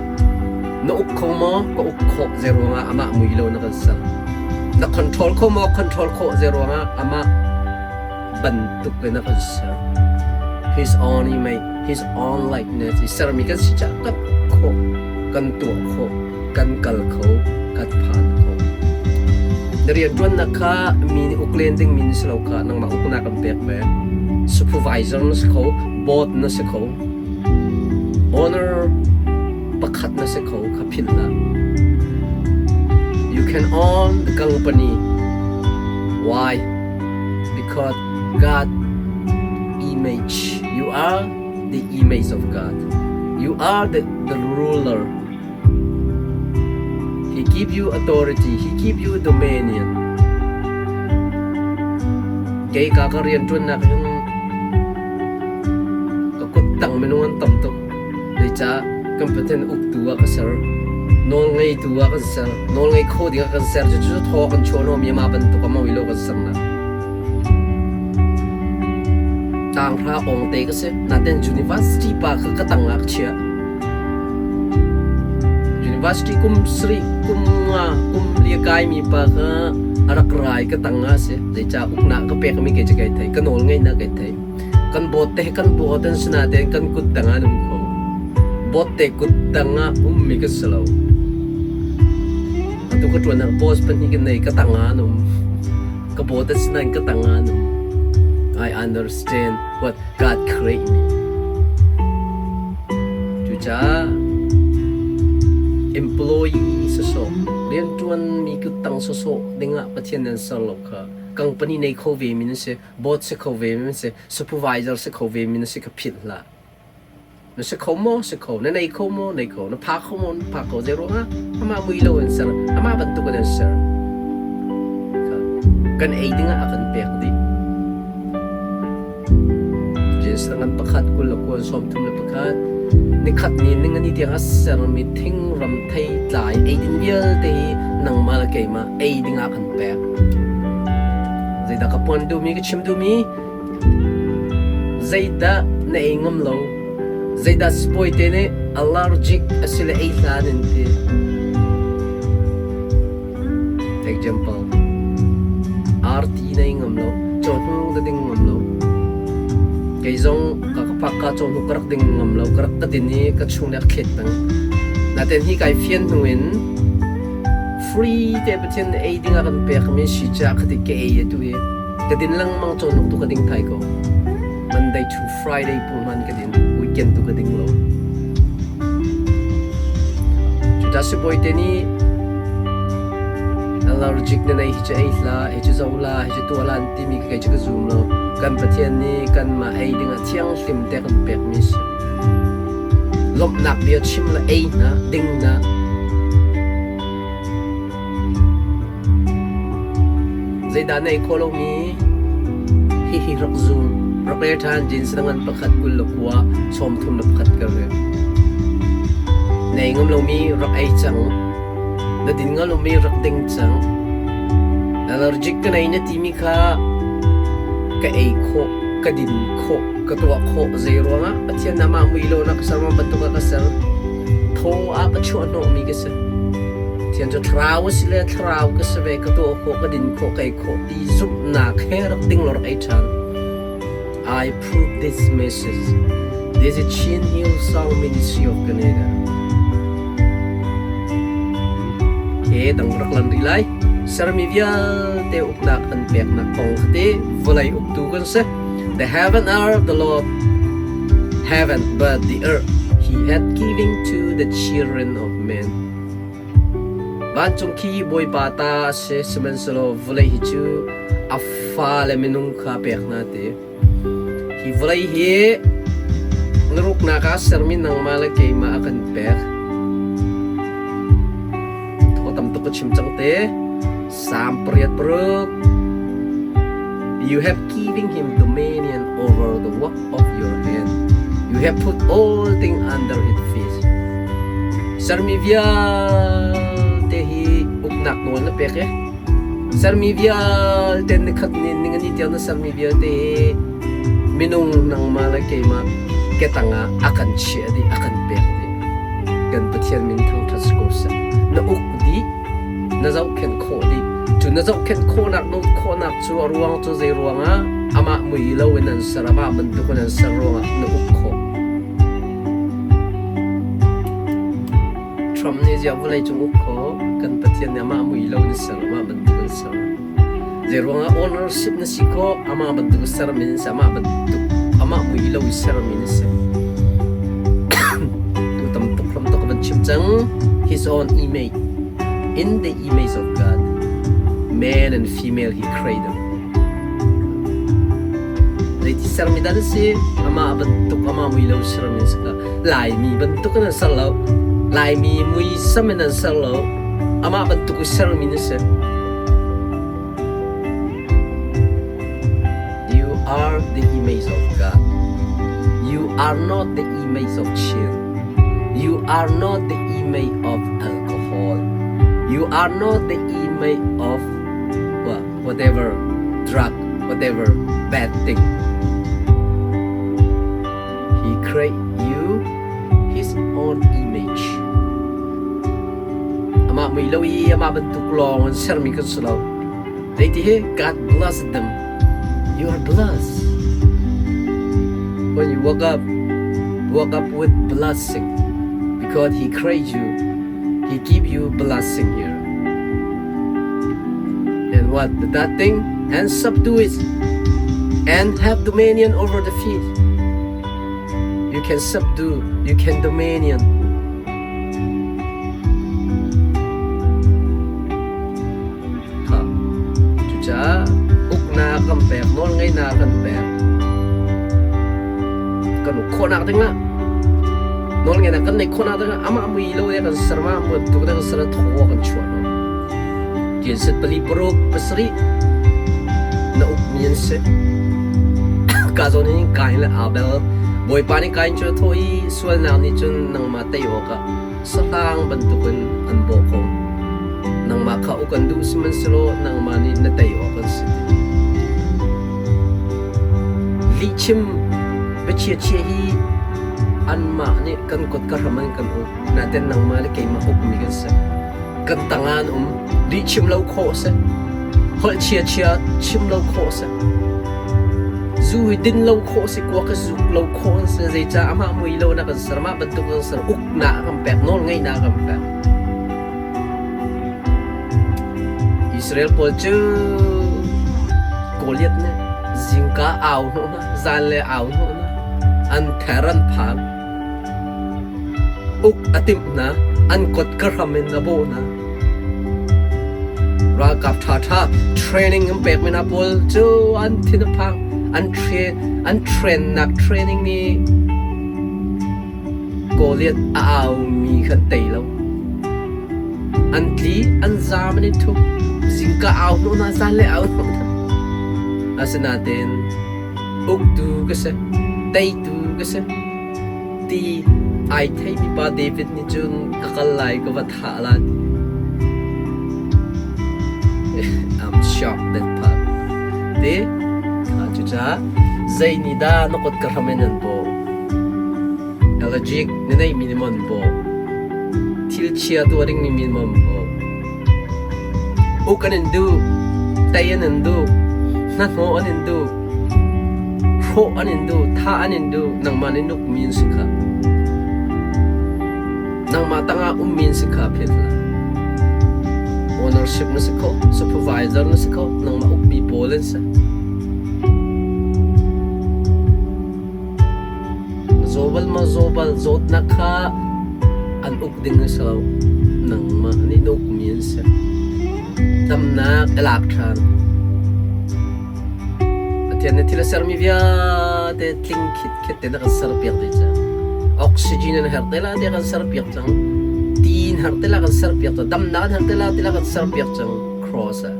Na uk kho maw? Ka uk khawh zei ruangah amah mui lo na kan ser. Na control kho maw? Control khawh zei ruangah amah bantuk in a kan ser. His own image, his own likeness i sermi kan si caah kan uk khawh, kan tuah khawh, kan kal kho, kan phan kho. Na rianṭuannak kha mi nih uk len dingmi na si lo kha nangmah uknak an pek ve. Supervisor na si kho, board na si kho, owner pakhat na si kho kha philh hlah. You can own the company. Why? Because God image. You are the image of God. You are the ruler. He give you authority. He give you dominion. Kei ka ka rianṭuannak hin ka kut tang minung an tam tuk. Zeicah kan Pathian uktu ah ka ser. Nawl ngeitu ah kan ser. Nawl ngei kho ding ah kan ser. Cucu thaw kan chuah hnawmi amah bantuk a mawi lo kan sernak. Tanghra ong te ka si. Naten university pa kha ka tang ah ka chiah. University kum sarih kum nga kum li kaimi pa kha a rak rai ka tang ah si. Zeicah uknak ka pekmi kei cu kai thei. Ka nawl ngeihnak kai thei. Kan bawt te kan bawt an si nain kan kut tang ah an um kho. Bawt te kut tang ah ummi ka si lo. Atu ka ṭuan ah boss pahnih ka nei ka tang ah an um. Ka bawt an si nain ka tang ah an um. I understand what God create me. Cucaah employee sawsawh rianṭuanmi kuttang sawsawh dingah Pathian nan ser lo kha company nei kho ve mi nan si, board si kho ve mi nan si, supervisor si kho ve mi nan si kha philh hlah. Na si kho maw? Si kho. Na nei kho maw? Nei kho. Na pha kho maw? Na pha kho. Zei ruangah? Amah mui lo in ser. Amah bantuk in an ser. Kan ei dingah a kan pek dih. Jesuh ngan pakhat 21 31 nikhat ni ning ani tiang a sermi thingram thei tlai eidin vialte hi nangmah le keimah ei dingah kan pek. Zeidah ka puan duhmi ka chim duhmi zeidah na ei ngam lo zeidah sibawi te nih allergic a si le ei hlan in ti. Example arti na ei ngam lo cawhnu na ding ngam lo kei zong ka ka pak ka cawhnu ka rak ding ngam lo ka rak ka din i ka chung le a thlet peng naten hi kai fian hnu in free te Pathian ei ding a kan pek mi si ca khati ka ei atu hi ka din lengmang cawhnuk tu ka ding thai ko Monday to Friday pungman ka din weekend tu ka ding lo Cuta sibawi te nih allergic na nei hi cu ei hlah, hi cu zo la, hi cu tuah la an timi kei cu ka zum lo. Kan Pathian nih kanmah ei dingah thianghlim te kan pekmi si. Lawmhnak bia chim le ei hna, ding hna. Zeidah na ei khawh lomi? Hihi rak zum. Rak rel ṭhan Jeans na ngan pakhat 29 31 ka rel. Na ei ngam lomi rak ei cang. Na din ngam lomi rak ding cang. Allergic ka nei na timi kha ka ei khawh, ka din khawh, ka tuah khawh zei ruangah Pathian amah mui lo na ka ser ma bantuk ah ka ser. Thaw ah ka chuah hnawhmi ka si. Pathian cu thlarau a si le thlarau ka si ve, ka tuah khawh, ka din khawh, ka ei khawh ti zumhnak he rak ding law rak ei ṭhan. I prove this message. This is Chin Hill Song Ministry of Canada. He dang rak lan rih lai. Sermi vialte uknak an peknak kong khate vawlei uktu kan si. The heaven are the Lord heaven, but the earth he hath given to the children of men. Vancung khi Bawipa ta a si, sihmanhsehlaw vawlei hi cu a fale minung kha pek hna ti. Hi vawlei hi naruknak ah sermi nangmah le keimah a kan pek. Thaw tam tuk ka chim cang te. Psalm 86 You have given him dominion over the work of your hand. You have put all things under his feet. Sermi vialte hi uknak nawl na pek i sermi vialte nikhat ni ningani tiang na sermi vialte hi. Minung nangmah le keimah ketang ah a kan chiah dih, a kan pek dih. Kan Pathian min thangṭhat si ko seh. Na uk dih, na zohkhenh khawh dih. Cu na zohkhenh khawhnak, na uk khawhnak cu a ruang cu zei ruangah amah mui lo in an ser, amah bantuk in an ser ruangah na uk khawh. Trump nih ziah vawleicung uk khawh, kan Pathian nih amah mui lo in ser, amah bantuk in ser. Zeiruangah ownership na si khawh, amah bantuk sermi na si, amah bantuk amah mui lo i sermi na si. Tu tam tuk hram tuk ka van chim cang. His own image. In the image of God, male and female he created them. Zeiti sermi dah na si? Amah bantuk amah mui lo sermi na si ka. Laimi bantuk in an ser lo. Laimi mui sam in an ser lo. Amah bantuk i sermi na si. You are the image of God. You are not the image of chill. You are not the image of alcohol. You are not the image of whatever drug, whatever bad thing. He create you his own image. Amah mui lo i amah bantuk lawng an sermi kan si lo. Zeiti hi God blessed them. You are blessed. When you woke up, woke up with blessing because He created you. He give you blessing here. And what that thing? And subdue it and have dominion over the feet. You can subdue, you can dominion. Cucaah uknak kan pek, nawlngeihnak kan pek. Kan uk khawhnak dingah nawlngeihnak kan neih khawhnak dingah amah mui lo le kan ser ma bantuk le kan ser thaw kan chuah no. Genset pali paruk pasarih na ukmi an si. Ka zawn hin Kain le Abel Bawipa nih Kain cu a thawh i sualnak nih cun nangmah tei awkah sahrang bantukin an bawh ko. Nangmah kha uk an duh sihmanhsehlaw nangmah nih na tei awk an si ti. Lihchim biachia hi anmah nih kan kut ka hram an kan uk. Nain nangmah le keimah ukmi kan si. Kan tangah an um. Lihchim lo khawh a si. Holh chia chim lo khawh a si. Zu hi din lo khawh a si, kuak hi zuk lo khawh an si. Zeicah amah mui lo na kan ser, mah bantuk kan ser, uknak a kan pek, nawlngeihnak a kan pek. Israel pawl cu Goliath nih zingka au hnawh hna, zan le au hnawh hna, an ther an phang. Uk a timh hna, an kut ka hram in a bawh hna. Ralkap ṭhaṭha training an pekmi hna pawl cu an thin a phang. An train an trainnak training nih Goliath a aumi kha an tei lo. An tli, an zaam an i thup. Zingka au hnawh hna, zanlei au hnawh hna. Asinain uktu ka si, teitu ka si ti ai theimi pa David nih cun ka kal lai ka va thah la ti. I'm shocked that part. Ti cucaah zei nih dah na kut ka hram in an bawh? Allergic na neihmi nih maw an bawh? Thil chia tuah dingmi mi maw an bawh? Uk an in duh, tei an in duh, hnahnawh an in duh, hrawh an in duh, thah an in duh, nangmah nih nukmi an si kha. Nangmah tangah ummi an si kha philh hlah. Ownership na si kho, supervisor na si kho, nangmah ukmi pawl an si. Zawbal maw zawbal zawtnak kha an uk ding a si lo. Nangmah nih na ukmi an si. Damnak i lak ṭhan. Pathian nih thil a sermi vialte tling khitkhet tein a kan serpiak dih cang. Oxygen an herh te la tiah kan serpiak cang. Ti in herh te la kan serpiak cang. Damnak an herh te la ti la kan serpiak cang. Cross ah.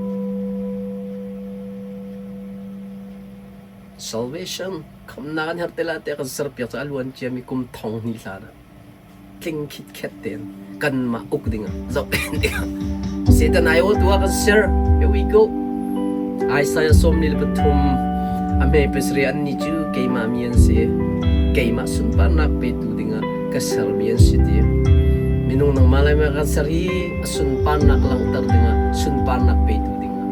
Salvation khamnak an herh te la tiah kan serpiak cu a luan ciami kum thong hnih hlan ah tling khitkhet tein kanmah uk dingah zohkhenh dingah Satan aiawhtu ah kan ser. Here we go. Isaiah 43. A hme pasarih annih cu keimah mi an si. Keimah sunparnak petu dingah ka sermi an si ti. Minung nangmah le mah kan ser hi a sunparnak langhter dingah sunparnak petu dingah.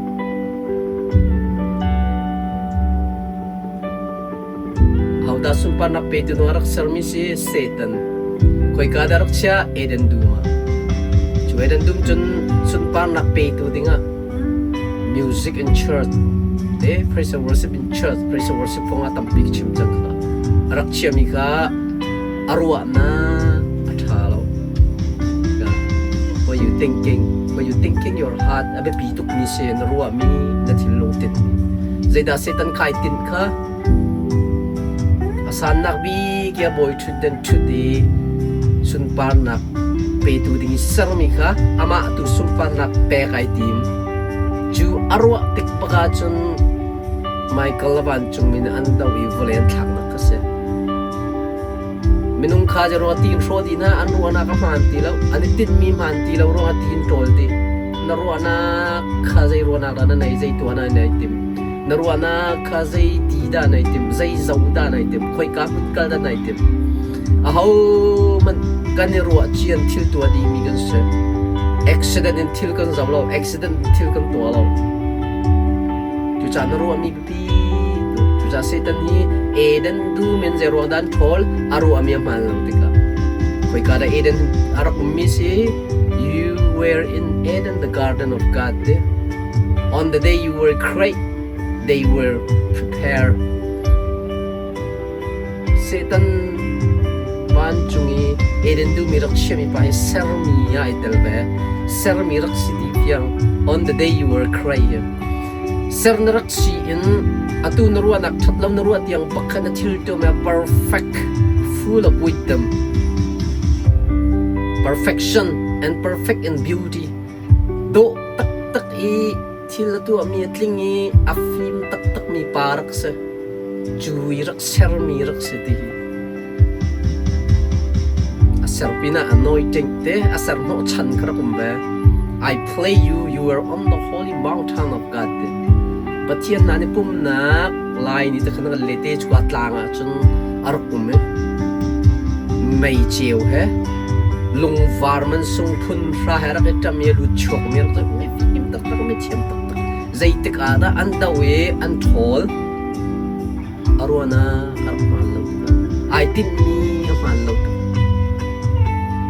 Ahodah sunparnak petu ding a rak sermi si? Satan. Khoika dah rak chiah? Eden dum ah. Cu Eden dum cun sunparnak petu dingah music in church te praise and worship in church, praise and worship kong ah tampi ka chim cang kha. A rak chiami kha a ruahnak a ṭha lo. What you thinking? What you thinking your heart a biapi tukmi si na ruahmi na thinlung tinhmi. Zeidah Satan kai tinh kha? A sannak bik i a bawi ṭhutdan ṭhut i sunparnak petu ding i sermi kha amah tu sunparnak pek ai tim. Cu a ruah tik bak ahcun Michael le vancungmi nih an doh i vawlei an thlaknak kha si. Minung kha ruah tiin hrawh dih hna, an ruahnak a hmaan ti lo, an i tinhmi hmaan ti lo ruangah tiin ṭawl ti. Na ruahnak kha zei ruahnak dah na nei, zei tuah dah na i tim? Na ruahnak kha zei ti dah na i tim, zei zoh dah na i tim, khoika hmun kal dah na i tim? Ahohmanh kan i ruah cian thil tuah dihmi kan si. Accident in thil kan zoh lo, accident in thil kan tuah lo. Cucaah na ruahmi biapi tuk. Cucaah Satan hi Eden dum in zei ruang dah an ṭhawl? A ruahmi a hmaan lo tikah. Khoika dah Eden a rak ummi si? You were in Eden, the garden of God. On the day you were created, they were prepared. Satan vancung i Eden duhmi rak chiahmi pa hi sermi ah ai tel ve. Sermi rak si ti tiang on the day you were created. Ser na rak si in atu na ruahnak ṭhat lo na ruah tiang pakhat na thil tuahmi ah perfect, full of wisdom, perfection and perfect in beauty. Dawh taktak i thil a tuahmi a tling i a fim taktakmi pa rak si. Cu i rak sermi rak si ti hi. A ser pinah a anointing te a ser hnawhchan kha rak um ve. I play you, you were on the holy mountain of God ti. Pathian hna nih pumnak lai ni te khan kan lete cu a tlang ah cun a rak um i mei ceu he lungvar man sung phun hra he rak i ṭam i a lut chuak mi rak mi fim taktak mi thiam taktak zeitik ah dah an do i an ṭhawl a ruahnak a rak hmaan lo ai tinhmi a hmaan lo tuk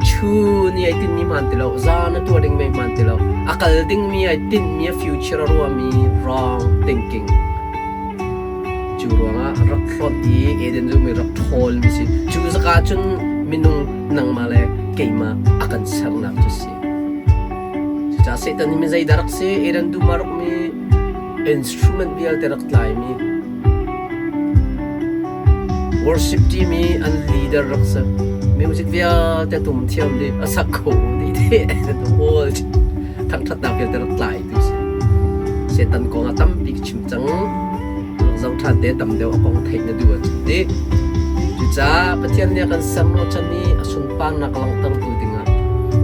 chun i ai tinhmi hmaan ti lo zan a tuah ding mei hmaan ti lo a kal dingmi ai tinhmi a future a ruahmi wrong thinking Cu ruangah rak hlawt i Eden cu mi rak ṭhawl mi si. Cu zaka cun minung nangmah le keimah a kan sernak cu si. Cucaah Satan hi mi zeidah rak si? Eden dum ah rak mi instrument vialte rak tlai mi worship team i an leader rak si. Music vialte tum thiam dih, a sak kho dih the whole thangṭhatnak vialte rak tlai tu si. Satan kong ah tampi ka chim cang. Zoh ṭhan te tam deuh a kong theih na duh ahcun ti. Cucaah Pathian nih a kan ser chan i a sunparnak langhtertu dingah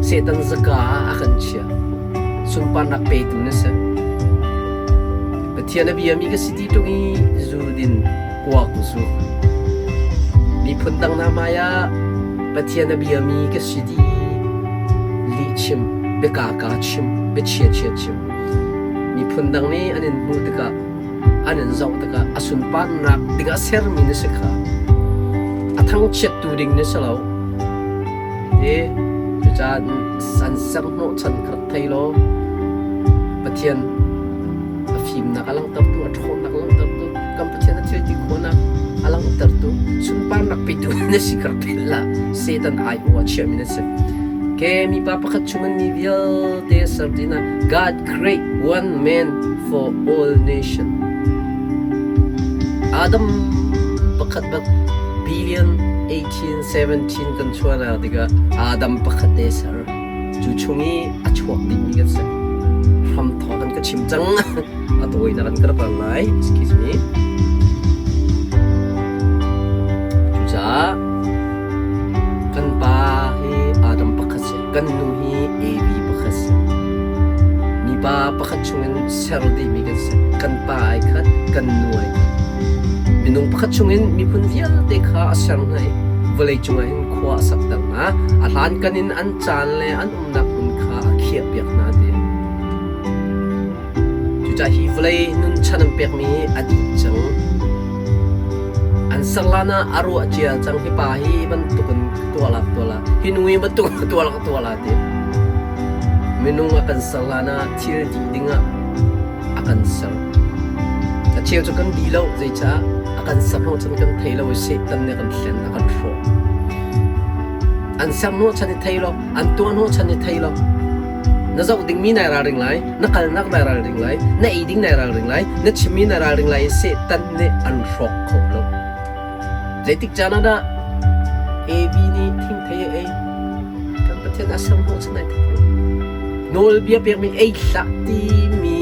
Satan zaka ah a kan chiah. Sunparnak petu na si. Pathian a biami ka si ti ṭung i zu din kuak zu. Miphun dang hna hmai ah Pathian a biami ka si ti lih chim, biakaka chim, biachia chia chim. Miphun dang nih an in hmuh tikah an in zoh tikah a sunparnak dingah sermi na si kha a thangchiattu ding na si lo. Ti cucaah an ser hnawhchan kha rak thei law Pathian a fimnak a langhtertu, a ṭhawnnak a langhtertu, kan Pathian a thil ti khawhnak a langhtertu, sunparnak petu na si kha rak philh hlah. Satan aiawh a chiahmi na si. Ke mipa pakhat chungin mi vialte ser dingah God create one man for all nation. Adam pakhat bak billion 18 17 kan chuahnak tikah Adam pakhat te ser. Cu chung i a chuak dingmi kan si. Hramthawk kan ka chim cang. A tawinak an ka rak lai. Excuse me. Cucaah Kan pa hi Adam pakhat si, kan nu hi Evi pakhat si. Mipa pakhat chungin ser dihmi kan si. Kan pa ai khat, kan nu ai khat. Minung pakhat chungin miphun vialte kha a ser hna i vawlei cungah hin khua a sakter hna. A hlankan in an caan le an umnak hmun kha a khiahpiak hna ti. Cucaah hi vawlei nunchan an pekmi hi a dih cang. An ser hlan ah a ruah cia cang hi pa hi bantukin tuah la tuah la hi nu hi bantuk tuah la tuah la ti. Minung a kan ser hlan ah thil dih dingah a kan ser. A cheu cu kan dih lo zeicah a kan ser hnawhchan kan thei lo i Satan nih a kan hlen a kan hrawh. An ser hnawhchan i thei lo, an tuah hnawhchan i thei lo. Na zoh dingmi nai ralring lai, na kalnak nai ralring lai, na ei ding nai ralring lai, na chimmi nai ralring lai i Satan nih an hrawk kho lo. Zeitik caan ah dah Evi nih thingthei a ei? Kan Pathian a ser hnawhchan ai thei lo. Nawlbia pekmi ei hlah timi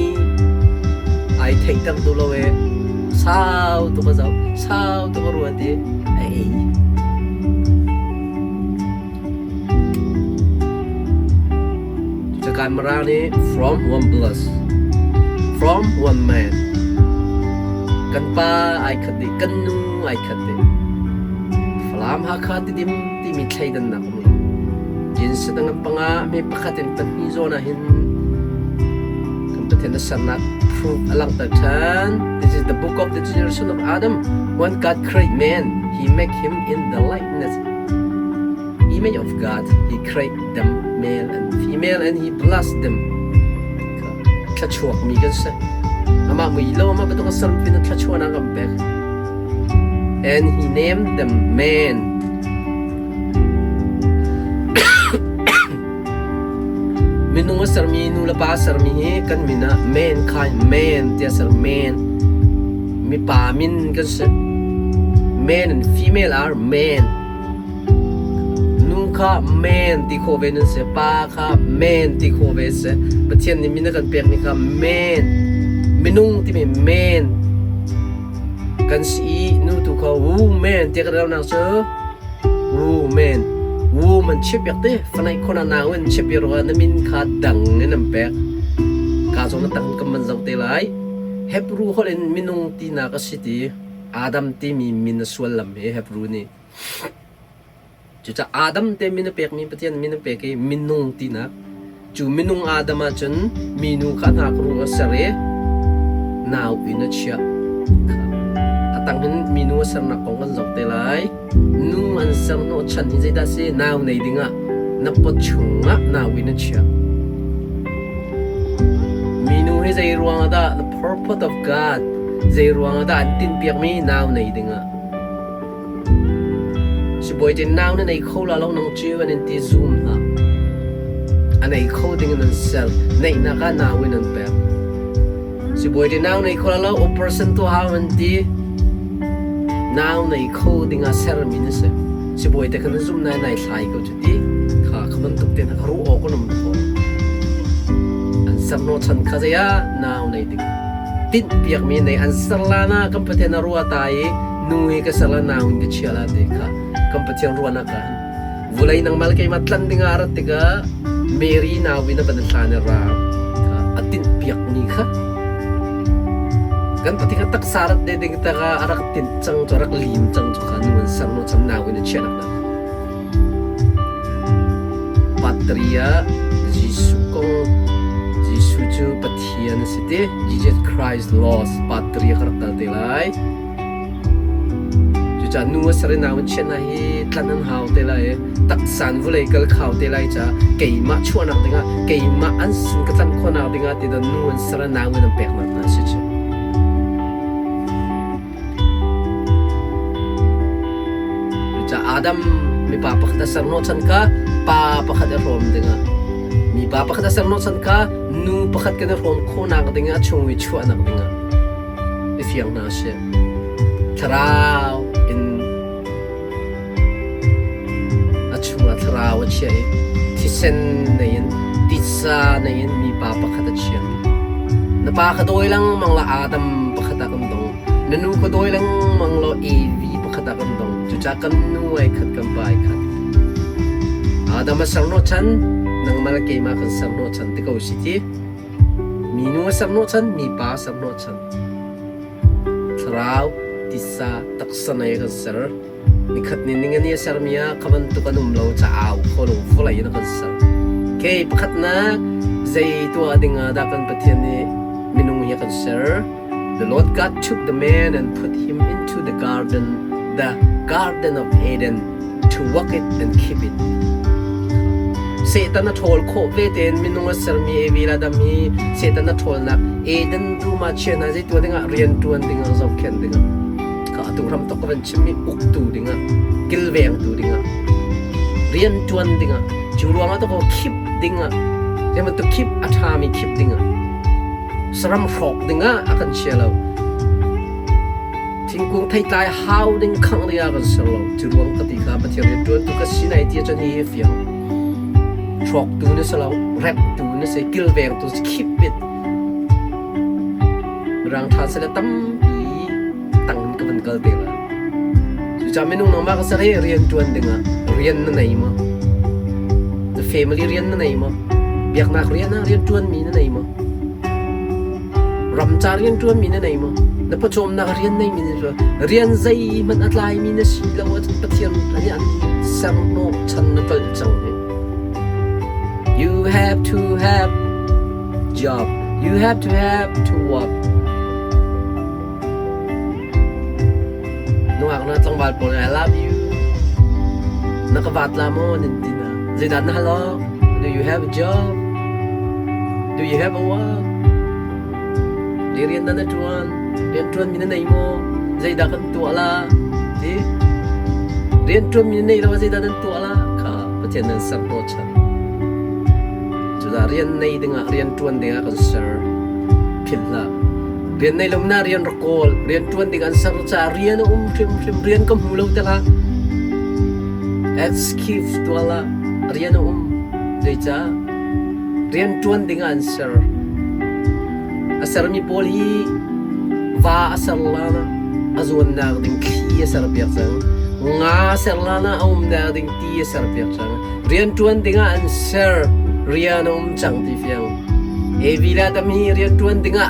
ai theihter duh lo i sau tuk a zoh, sau tuk a ruat i a ei. Cucaah Mirang nih from one blood, from one man. Kan pa ai khat dih, kan nu ai khat dih. Falam Hakha Tidim timi thleidannak um lo. Jinsi dang panga mi pakhat in pahnih zawn ah hin kan Pathian a sernak proof a langhter ṭhan. This is the book of the generation of Adam. When God create man, he make him in the likeness image of God. He create them male and female and he blessed them. Thlachuak mi kan si. Amah mui lo amah bantuk a ser pin thlachuahnak kan pek. And he named them man. Minung a sermi nu le pa a sermi hi kan min ah mankind, man tiah ser man. Mipa min kan si. Man and female are man. Nu kha man ti khawh ve nan si. Pa kha man ti khawh ve si. Pathian nih min a kan pekmi kha man. Minung timi man. Kan si i nu tu kha woman tiah kan aunak cu woman. Woman chipiak te fanai khona nau in chipi ruangah na min kha dang in an pek. Ka zong na tang kan man zoh te lai. Hebrew holh in minung tinak a si ti Adam timi min a suallam hi Hebrew nih. Cucaah Adam te min a pekmi Pathian min a pek i minung tinak. Cu minung Adam ahcun minu kha hnakruh a ser i nau in a chiah. A tang hin minu a sernak kong kan zoh te lai. Nu an ser hnawhchan hi zeidah si? Nau nei dingah na pot chungah nau in a chiah. Minu hi zei ruangah dah the purpose of God zei ruangah dah an tinhpiakmi nau nei dingah Sibawi te nau nan ei kho la lo nang cu an in ti zum hlah. An ei kho ding in an ser. Neihnak ah nau in an pek. Sibawi te nau nei kho la lo operation tuah hau an ti. Nau nei kho ding ah sermi na si. Sibawi te khan zum nai nai thlai ko cu ti. Kha kha bantuk te na ru awk an um kho. An ser no chan kha zei ah nau nei ding. Tinhpiakmi nei an ser la na kan Pathian a rua ta i nu hi ka ser la nau in ka chia la ti kha kan Pathian ruahnak ah hin vulei nangmah le keimah tlan ding ah rat tikah Mary nau in a van hlan i ra kha a tinhpiakmi kha kan Pathian kha taksa rat de ding taka a rak tinh cang cu a rak lim cang cu kha nu an ser no cham nau in a chiahnak na Patria Jesuh kong Jesuh cu Pathian a si ti Jesus Christ lost Patria ka rak kal te lai Cucaah nu a ser i nau an chiah hna hi tlan an hau te lai i taksan vulei kal khau te lai caah keimah chuahnak dingah keimah an sin ka tlanh khawhnak dingah ti nu an ser i nau in an peknak hna a si cu. Cucaah Adam mipa pakhat a ser hnawhchan kha pa pakhat a hrawm dingah mipa pakhat a ser hnawhchan kha nu pakhat kan i hrawm khawhnak dingah chung i chuahnak dingah i fiang hna sih. Thlarau in a chungah thlarau a chiah i thisen nei in titsa nei in mipa pakhat a chiah. Na pa kha dawi lengmang la Adam pakhat ah kan dong. Na nu kha dawi lengmang law Evi pakhat ah kan dong. Cucaah kan nu ai khat kan pa ai khat. Adam a ser hnawhchan nangmah le keimah kan ser hnawhchan ti ko si ti. Minu a ser hnawhchan, mipa a ser hnawhchan. Thlarau. Tisa taksa nei a kan ser. Nikhat ni ning ani a sermi ah kha bantuk an um lo caah au kho lo vawlei in a kan ser. Okay, pakhatnak zei tuah ding ah dah kan Pathian nih minung hi a kan ser? The Lord God took the man and put him into the garden, the garden of Eden, to work it and keep it. Satan a ṭhawl khawh ve tein minung a sermi Evi le Adam hi Satan a ṭhawlnak Eden dum ah chia hna zei tuah dingah rian ṭuan dingah zohkhenh dingah kha atu hram tok ka van chimmi uktu dingah kilvengtu dingah rian ṭuan dingah cu ruangah to ko khip dingah zei bantuk khip a ṭhami khip dingah saram hrawk dingah a kan chia lo. Thingkung theitlai hau ding khangh ding ah kan ser lo. Cu ruang ka ti kha Pathian rian ṭuantu ka si nai ti ahcun hihi fiang. Hrawktu na si lo, remhtu na si, kilvengtu si, keep it. Mirang ṭha sile tampi tang in ka van kal te lai. Cucaah minung nangmah ka ser hi rian ṭuan dingah rian na nei maw? Na family rian na nei maw? Biaknak rian ah rian ṭuanmi na nei maw? Ramca rian ṭuanmi na nei maw? Na pawcawmnak rian neimi na si Rian zeihmanh a tlaimi na si lo ahcun Pathian nih an ser hnawhchan na tlolh cang hi. You have to have job. You have to have to work. Nungak na tlangval pawl I love you. Na ka vat la maw nan ti na. Zeidah na hal awk? Do you have a job? Do you have a work? Le rian dah na ṭuan? Rian ṭuanmi na nei maw? Zeidah kan tuah la? Ti? Rian ṭuanmi na nei lo zeidah nan tuah la? Kha Pathian nan ser hnawhchan. Cudah rian nei dingah rian ṭuan dingah kan ser. Philh hlah. Rian nei lo na rian rak kawl. Rian ṭuan ding an ser caah rian a um hrimhrim. Rian ka hmu lo te hlah. Excuse tuah hlah. Rian a um. Zeicah? Rian ṭuan ding ah an ser. A sermi pawl hi va a ser lan ah a zuannak ding thli a serpiak cang. Nga a ser lan ah a umnak ding ti a serpiak cang. Rian ṭuan ding ah an ser. Rian a um cang ti fiang. Evi le Adam hi rianṭuan dingah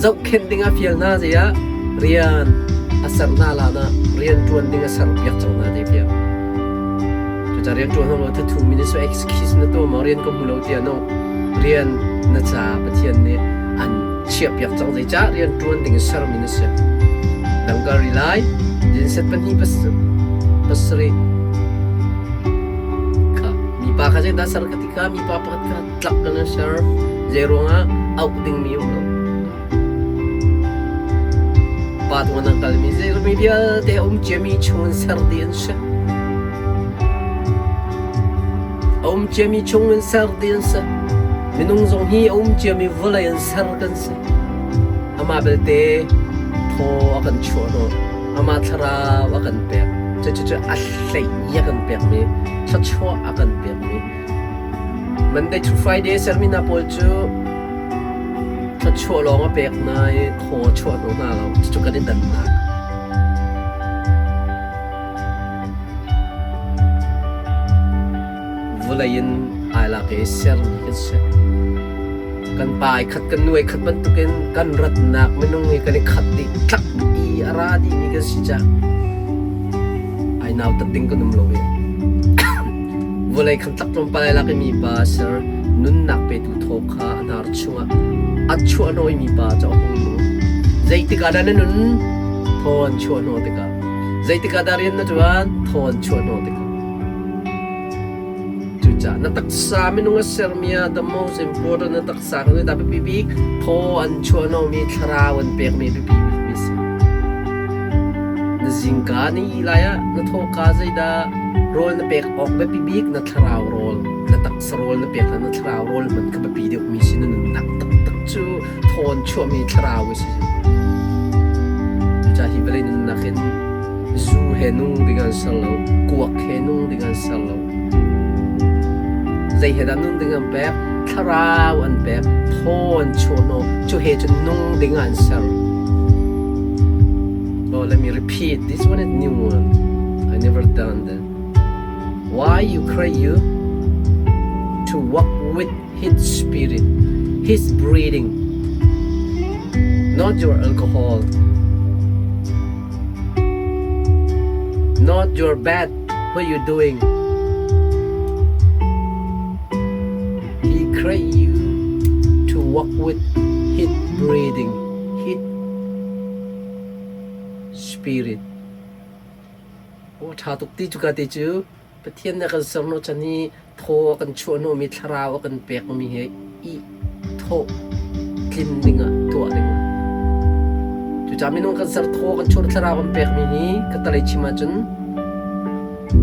zohkhenh dingah fial hna zei ah rian a ser hna lan ah rianṭuan ding a serpiak cang hna ti fiang. Cucaah rianṭuan hna thathu mi nih excuse na tuah maw rian ka hmu lo tiah no rian na ca Pathian nih an chiahpiak cang zeicah rianṭuan ding in sermi na si. Dangkal ri lai dinset pahnih pasarih kha mipa kha zeidah ser ka ti kha mipa pakhat kha tlak kan an ser. Zeiruangah auh dingmi um lo. Pa tuan an kalmi zeirumi vialte a um ciami chung in ser dih an si. A um ciami chung in ser dih an si. Minung zong hi a um ciami vawlei in ser kan si. Amah belte thaw a kan chuah hnawh. Amah thlarau a kan pek. Cucu a hlei a kan pekmi, thluachuah a kan pekmi Monday to Friday sermi hna pawl cu thluachuah lawng a pek hna i thaw a chuah hnawh hna lo. Cucu kan i dannak. Vawlei in ai lak i sermi kan si. Kan pa ai khat, kan nu ai khat bantukin kan ratnak minung hi kan i khat dih tlak i a ra dihmi kan si caah ai nautat ding kan um lo i Vawlei khan tlak tlawmpal ai lak i mipa a ser. Nunnak petu thaw kha a hnar chungah a chuahhnawh i mipa cu a hung nung. Zeitik ah dah na nun? Thaw an chuahhnawh tikah. Zeitik ah dah rian na ṭuan? Thaw an chuahhnawh tikah. Cucaah na taksa minung a sermi ah the most important na taksa kan dah biapi bik thaw an chuahhnawhmi thlarau an pekmi biapi bikmi si. Na zingka na ih lai ah na thawka zeidah rawl na pek awk biapi bik na thlarau rawl na taksa rawl na pek na thlarau rawl hmanh kha biapi deuhmi si na nunnak taktak cu thawn chuahmi thlarau a si. Cucaah hi vawlei nunnak hin zu he nung ding an ser lo, kuak he nung ding an ser lo. Zei he dah nung ding an pek? Thlarau an pek, thaw an chuahhnawh, cu he cun nung ding ah an ser. Oh, let me repeat. This one is new one. I never done that. Why you create you? To walk with His spirit, His breathing, not your alcohol. Not your bad what you doing. He create you to walk with His breathing, His spirit. Aw ṭha tuk ti cuka te cu Pathian nih a kan serhnawh chan i thaw a kan chuahhnawhmi thlarau a kan pekmi he i thawh tlin dingah tuah dingah. Cucaah minung kan ser thaw kan chuah thlarau kan pekmi hi ka talei chim ahcun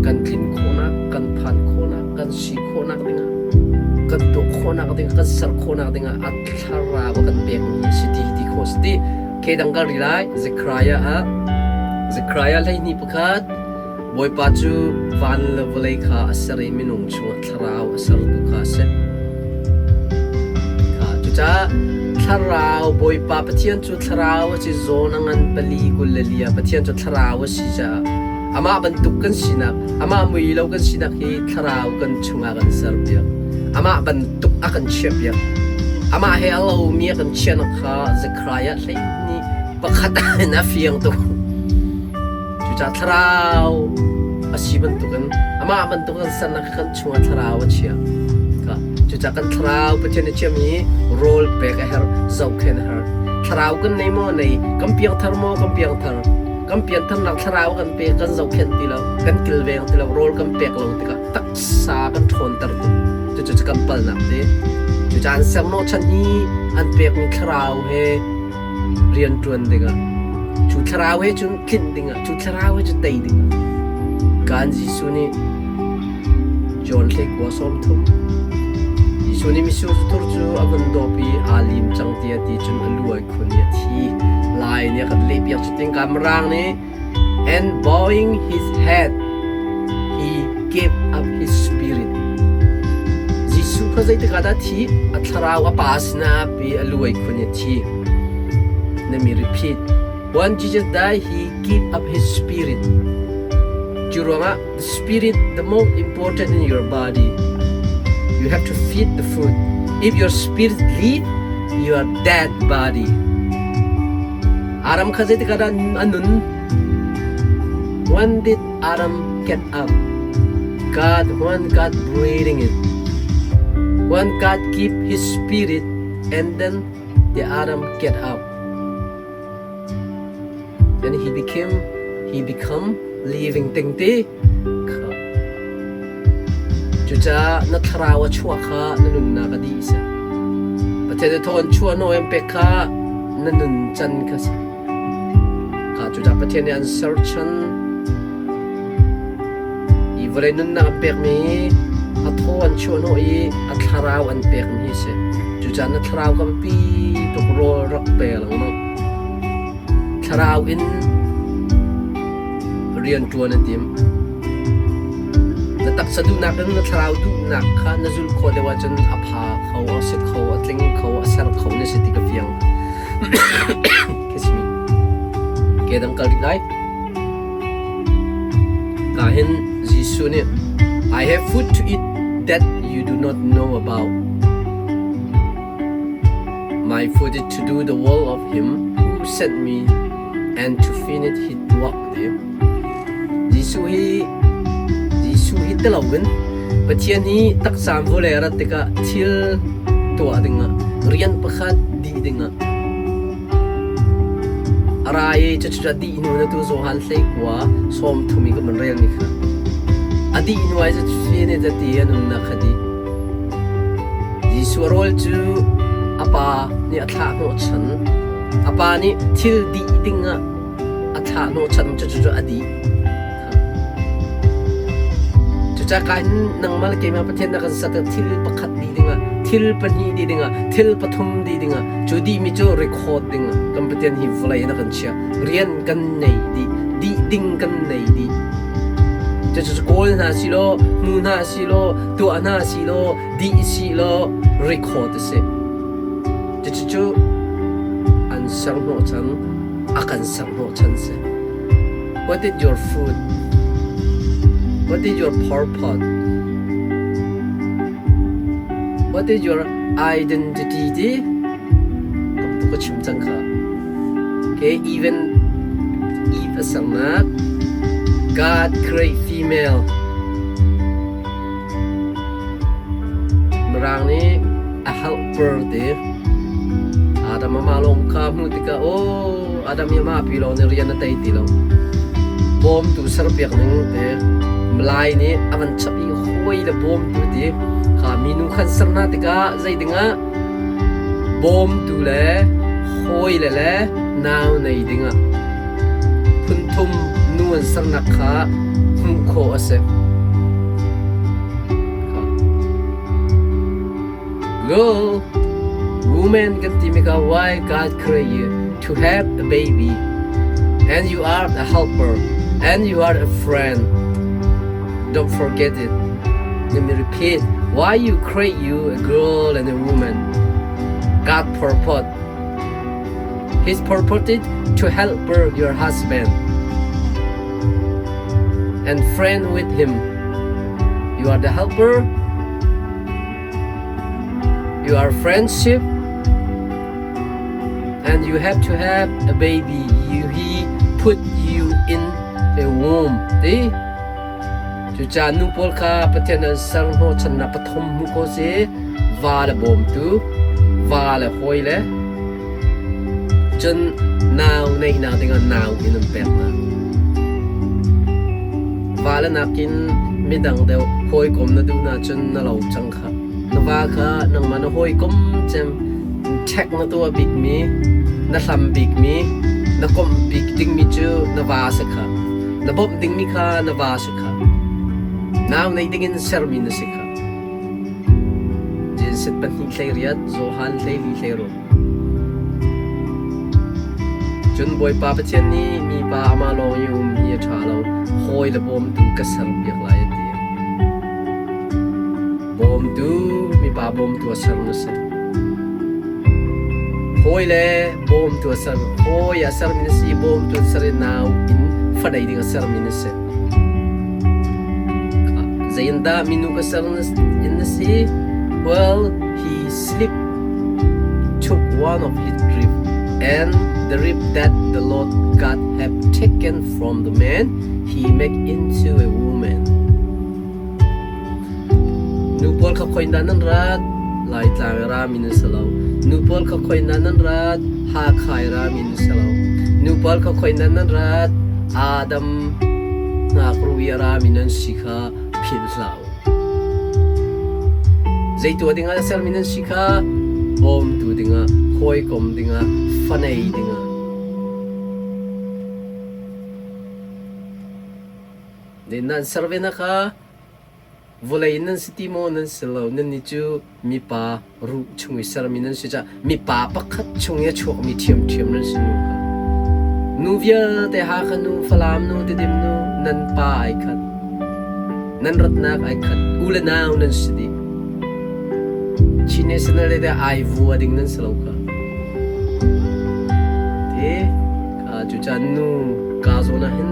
kan tlin khawhnak, kan phan khawhnak, kan si khawhnak dingah, kan tuah khawhnak dingah, kan ser khawhnak dingah a thlarau a kan pekmi a si ti ti khawh si ti. Ke dang kal rih lai Zechariah ah Zechariah 12 pakhat Bawipa cu van le vawlei kha a ser i minung chungah thlarau a sertu kha a si. Kha cucaah thlarau Bawipa Pathian cu thlarau a si zawn a ngan pali 24 ah Pathian cu thlarau a si caah amah bantuk kan sinak amah mui lo kan sinak hi thlarau kan chungah kan serpiak. Amah bantuk a kan chiahpiak. Amah he a lomi a kan chiahnak kha Zechariah 12 pakhat in a fiang tuk. Cucaah thlarau a si bantukin amah bantuk kan sernak kan chungah thlarau a chia. Cucaah kan thlarau Pathian a chiami rawl pek a herh, zohkhenh a herh. Thlarau kan nei maw nei, kan piangthar maw kan piangthar. Kan piantharnak thlarau kan pe, kan zohkhenh ti lo, kan kilveng ti lo, rawl kan pek lo tikah taksa kan ṭhawnter tuk. Cucu kan palnak te. Cucaah an serhnawhchan hi an pekmi thlarau he rianṭuan dingah cu thlarau he cun tlinh dingah cu thlarau he cu tei dingah kan Jesuh nih John hlei 30 Jesuh nih mitsur thur cu a vun dawp i aa lim cang tiah ti cun a lu ai khun i a thi lai nih a kan lehpiak cu ting ka Mirang nih and bowing his head he gave up his spirit Jesuh kha zeitik ah dah thi a thlarau a pa sinah pi a lu ai khun i a thi Let me repeat. When Jesus died, he gave up his spirit. Cu ruangah the spirit the most important in your body. You have to feed the food. If your spirit leave, you are dead body. Adam kha zeitik ah dah a nun? When did Adam get up? God, when God breathing it. When God give his spirit and then the Adam get up. Then he become living thing ti kha. Cucaah na thlarau a chuah kha na nunnak a dih si. Pathian thawn chuah nawl an pek kha na nun can kha si. Kha cucaah Pathian nih an serchan i vawlei nunnak an pekmi a thaw an chuahhnawh i a thlarau an pekmi hi a si. Cucaah na thlarau kha biapi tuk rawl rak pe lengmang. Thlarau in rian ṭuan a tim. Na taksa duhnak in na thlarau duhnak kha na zulh khawh deuh ahcun a pha kho, a si kho, a tling kho, a ser kho na si ti ka fiang. Kiss me. Ke dang kal rih lai. Ka hin Jesuh nih I have food to eat that you do not know about. My food is to do the will of him who sent me and to finish his work. Jesuh hi Jesuh hi ti loin Pathian hi taksa vawlei a rat tikah thil tuah dingah rian pakhat dih dingah a ra i cucu a dih hnu na tu Johan 19 30 i ka van relmi kha a dih hnu ah cucu ne ti a nunnak kha dih. Jesuh rawl cu a pa nih a thlah hnawhchan. A pa nih thil dih dingah a thlah hnawhchan cucu a dih. Cucaah kain nangmah le keimah Pathian na kan ser thil pakhat dih dingah, thil pahnih dih dingah, thil pathum dih dingah, cu dihmi cu record dingah kan Pathian hi vawlei na kan chiah. Rian kan nei dih, dih ding kan nei dih. Cucu kawl hna si law, hmu hna si law, tuah hna si law, dih si law, record a si. Cucu an ser hnawhchan, a kan ser hnawhchan si. What is your food? What is your purpose? What is your identity ti? Tam ka chim cang kha. Okay, even Eve a sernak. God create female. Mirang nih a helper ti. Adam amah lawng kha hmuh tikah aw Adam hi amah pi lawng nih rian a tei ti lo. Bawmtu serpiak ning ti. Malai nih a van chap i hawi le bawmtu ti. Kha minu khan ser hna tikah zei dingah bawmtu le hawi le le nau nei dingah phunthum nu an sernak kha hmuh khawh a si. Girl, woman kan timi kha why God create you to have a baby and you are a helper and you are a friend. Don't forget it. Let me repeat. Why you create you a girl and a woman? God purpose. His purported to help your husband and friend with him. You are the helper. You are friendship. And you have to have a baby. You, he put you in a womb. See? Cucaah nu pawl kha Pathian an ser hnawhchannak pathum hmu ko si, va le bawmtu, va le hawi le cun nau neihnak dingah nau in an pek hna. Va le nakin midang deuh hawikom na duh ahcun na lo cang kha. Na va kha nangmah na hawikom cem ṭhek na tuah bikmi, na hlam bikmi, na komh bik dingmi cu na va si kha. Na bawmh dingmi kha na va si kha. Nau nei dingin sermi na si kha. Jinsit pahnih 18, Johan 14 16. Cun Bawipa Pathian nih mipa amah lawng i um hi a ṭha lo, hawi le bawmtu ka serpiak lai a ti. Bawmtu, mipa bawmtu a ser na si. Hawi le bawmtu a ser. Hawi a sermi na si, bawmtu an ser i nau in fadei ding a sermi na si. Zeiindah minu ka ser in na si? Well, he sleep took one of his rib, and the rib that the Lord God had taken from the man, he make into a woman. Nu pawl kha khoindah nan rat? Laitlang i rami nan si lo. Nu pawl kha khoindah nan rat? Hakha i rami nan si lo. Nu pawl kha khoindah nan rat? Adam ngakru i a rami nan si kha philh hlah u. Zei tuah dingah a sermi nan si kha bawmtu dingah, hawikom dingah, fanei dingah. Nan ser ve na kha vawlei in nan si ti maw nan si lo nannih cu mipa ruh chung i sermi nan si caah mipa pakhat chung i a chuakmi ṭhiamṭhiam nan si nu kha. Nu vialte Hakha nu, Falam nu, Tidim nu nan pa ai khat. Nan ratnak ai khat. U le nau nan si dih. Chin National le ai vua ding nan si lo kha. Te Cucaah nu kaa zawn ah hin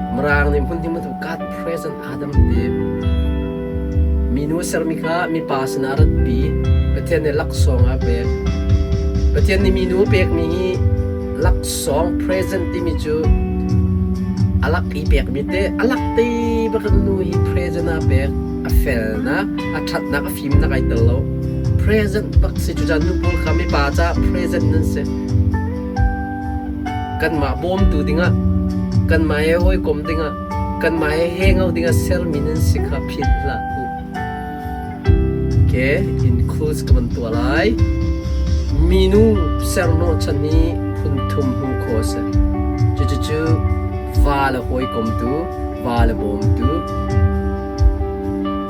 Mirang nih hmun hnih hmun God present Adam ti minu a sermi kha mipa sinah a ratpi. Pathian nih laksawng a pek. Pathian nih minu a pekmi hi laksawng present timi cu a lak i pekmi te a lak te bak in nu hi present a pek. A felnak, a ṭhatnak, a fimnak ai tel lo. Present bak si cucaah nu pawl kha mipa caah present nan si. Kanmah bawmtu dingah, kanmah he hawikom dingah, kanmah he hengau dingah sermi nan si kha philh hlah u. Okay, includes ka van tuah lai. Minu serhnawhchan hi phun thum hmuh khawh a si. Cucucu va le hawikomtu, va le bawmtu,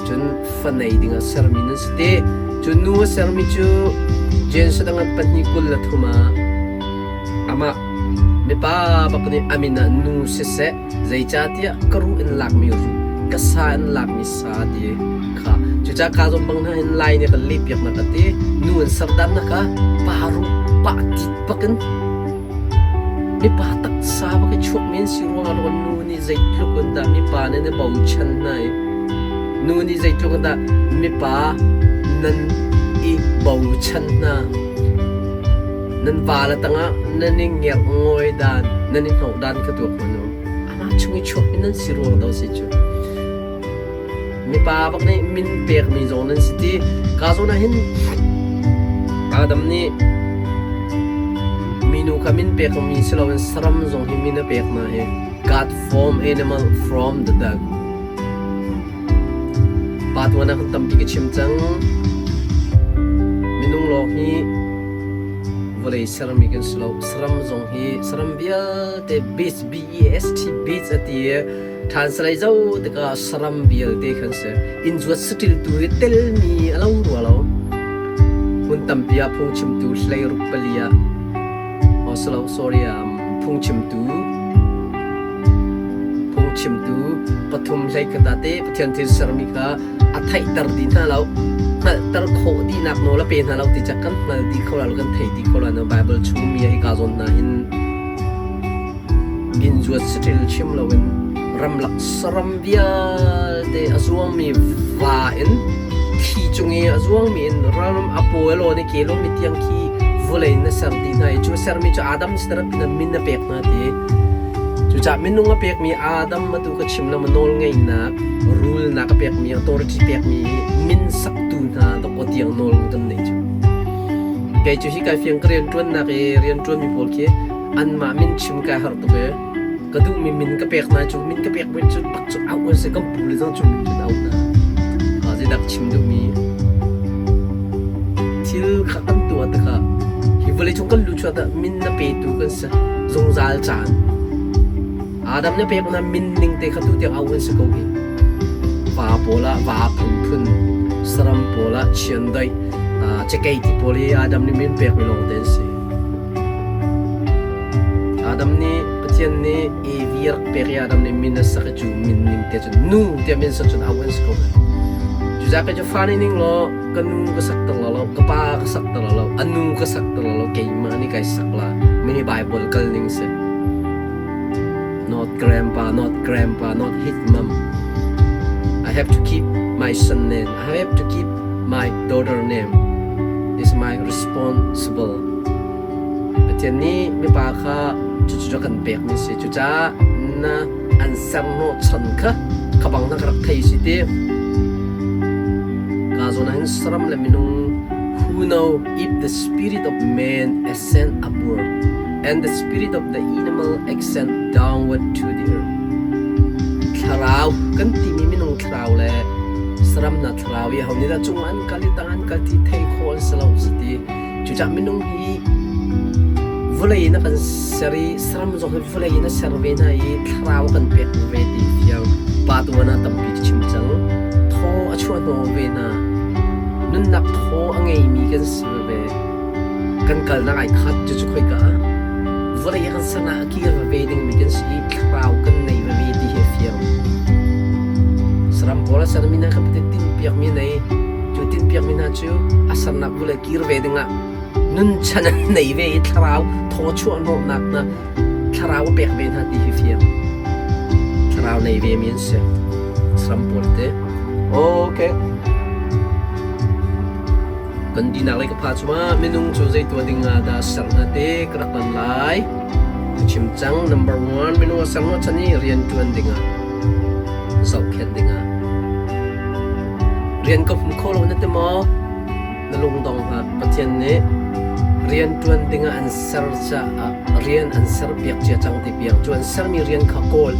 cun fa nei dingah sermi nan si te. Cu nu a sermi cu Genesis dang 2:23 ah amah mipa bak nih a min ah nu siseh zeicahtiah ka ruh in lakmi ruh ka sa in lakmi sa ti kha cucaah ka zawn bang hna hin lai nih kan lehpiak nak a ti nu an serdan nak ah pa ruh pa tit bakin mipa taksa bak i chuak men si ruangah law nu nih zeitluk in dah mipa nih na bochan hna i nu nih zeitluk in dah mipa nan i bochan hna Nan vale tangah nan i ngerhngawi dan, nan i hnawh dan kha tuak hmanh u. Amah chung i chuakmi nan si ruang do si cu. Mipa bak nih min pekmi zong nan si ti. Ka zawn ah hin Adam nih minu kha min pekmi si loin saram zong hi min a pek hna hi. God form animal from the dog. Pa tuan ah kan tampi ka chim cang. Minung lawng hi vawlei sermi kan si lo. Saram zong hi saram vialte beast B-E-S-T beast a ti i ṭhansalei zo tikah saram vialte khan si. Inn zuat saṭil tu hi telmi a lo rua lo. Hmun tampi ah phungchimtu hleiruk pali ah oh si lo sorry phungchimtu Phungchimtu pathum hleikhat ah teh Pathian thil sermi kha a theihter dih hna lo. Hngalhter khawh dihnak nawl a pe hna lo ti cak kan hngal dih kho lo, kan thei dih kho lo. Bible chungmi ah hika zawn hna hin inn zuat saṭil chim loin ramlak saram vialte a zuangmi va in thli cung i a zuangmi in ram a paw a lawn i ke lawmi tiang khi vawlei in a ser dih hna i cu a sermi cu Adam sin min a pek hna ti. Cucaah minung a pekmi Adam atu ka chim lama nawl ngeihnak, rulnak a pekmi, authority pekmi min saktu hna dawkaw tiang nawl kan nei cu. Kei cu hi kai fiang ka rianṭuannak i rianṭuanmi pawl khi anmah min chim kai harh tuk i ka duhmi min ka pek hna cu min ka pek cu bak cu auh an si kan pu le zong cu min cun auh hna. Zeidah ka chim duhmi thil kha kan tuah tikah hi vawleicung kan luchuah ah min na petu kan si. Zungzal caan. Adam na pek na min ning te kha tu tiang au an si ko hi. Va pawl ah va phunphun, saram pawl ah chiandeih, cakei ti pawl hi Adam nih min pekmi lawng te an si. Adam nih Pathian nih Evi a rak pek i Adam nih min a sak i cu min ning te cun nu tiah min sak cun au an si ko lai. Cucaah kei cu fa nih ning law ka nu ka sak ter lo, ka pa ka sak ter lo, a nu ka sak ter lo, keimah nih kai sak la. Mini Bible kal ning si. Not grandpa, not grandpa, not his mom. I have to keep my son name. I have to keep my daughter name. This is my responsible. Pathian nih mipa kha cucu kan pekmi si. Cucaah na an serhnawh chan kha kha bang na ka rak thei si ti. Ka zawn ah hin saram le minung who know if the spirit of man ascend upward and the spirit of the animal ascend downward to the earth. Thlarau kan timi minung thlarau le saram hna thlarau i ho nih dah cung an kal i tang an kal ti thei khawh an si lo si ti. Cucaah minung hi vawlei in a kan ser i saram zong hi vawlei in a ser ve hna i thlarau a kan pek ve ti fiang pa tuan ah tampi ka chim cang. Thaw a chuah hnawh ve hna. Nunnak thaw a ngeimi kan si ve. Kan kalnak ai khat cucu khoika ah vawlei a kan ser ah a kir ve dingmi kan si i thlarau kan nei ve ti hi a fiang. Saram pawl a sermi hna kha Pathian tinhpiakmi nei. Cu tinhpiakmi hna cu a sernak vawlei kir ve dingah nunchan an nei ve i thlarau thawchuah hnawhnak hna thlarau a pek ve hna ti hi fiang. Thlarau nei ve mi an si. Saram pawl te. Okay. Kan dinak lei ka pha cu ma minung cu zei tuah ding ah dah ser hna te ka rak lan lai. Ka chim cang number one minung a ser hnawh chan i rian ṭuan dingah zohkhenh dingah rian ka hmu kho lo na ti maw? Na lungdong hlah. Pathian nih rianṭuan dingah an ser caah rian an serpiak cia cang ti piang cu an sermi rian kha kawl.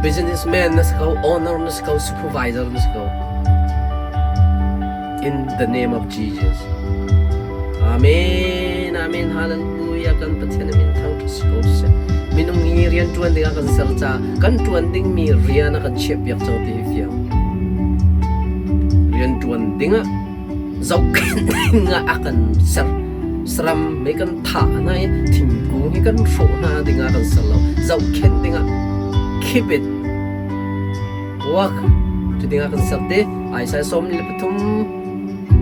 Businessman na si ko, owner na si ko, supervisor na si ko. In the name of Jesus. Amen. Amen. Hallelujah. Kan Pathian min thangṭhat si ko seh. Minung hi rian ṭuan dingah kan ser caah kan ṭuan dingmi rian a kan chiahpiak cang ti hi fiang. Rian ṭuan dingah zohkhenh dingah a kan ser. Saram mei kan thah hna i thingkung hi kan hrawh hna dingah kan ser lo. Zohkhenh dingah keep it work cu dingah kan ser te. Isaiah 43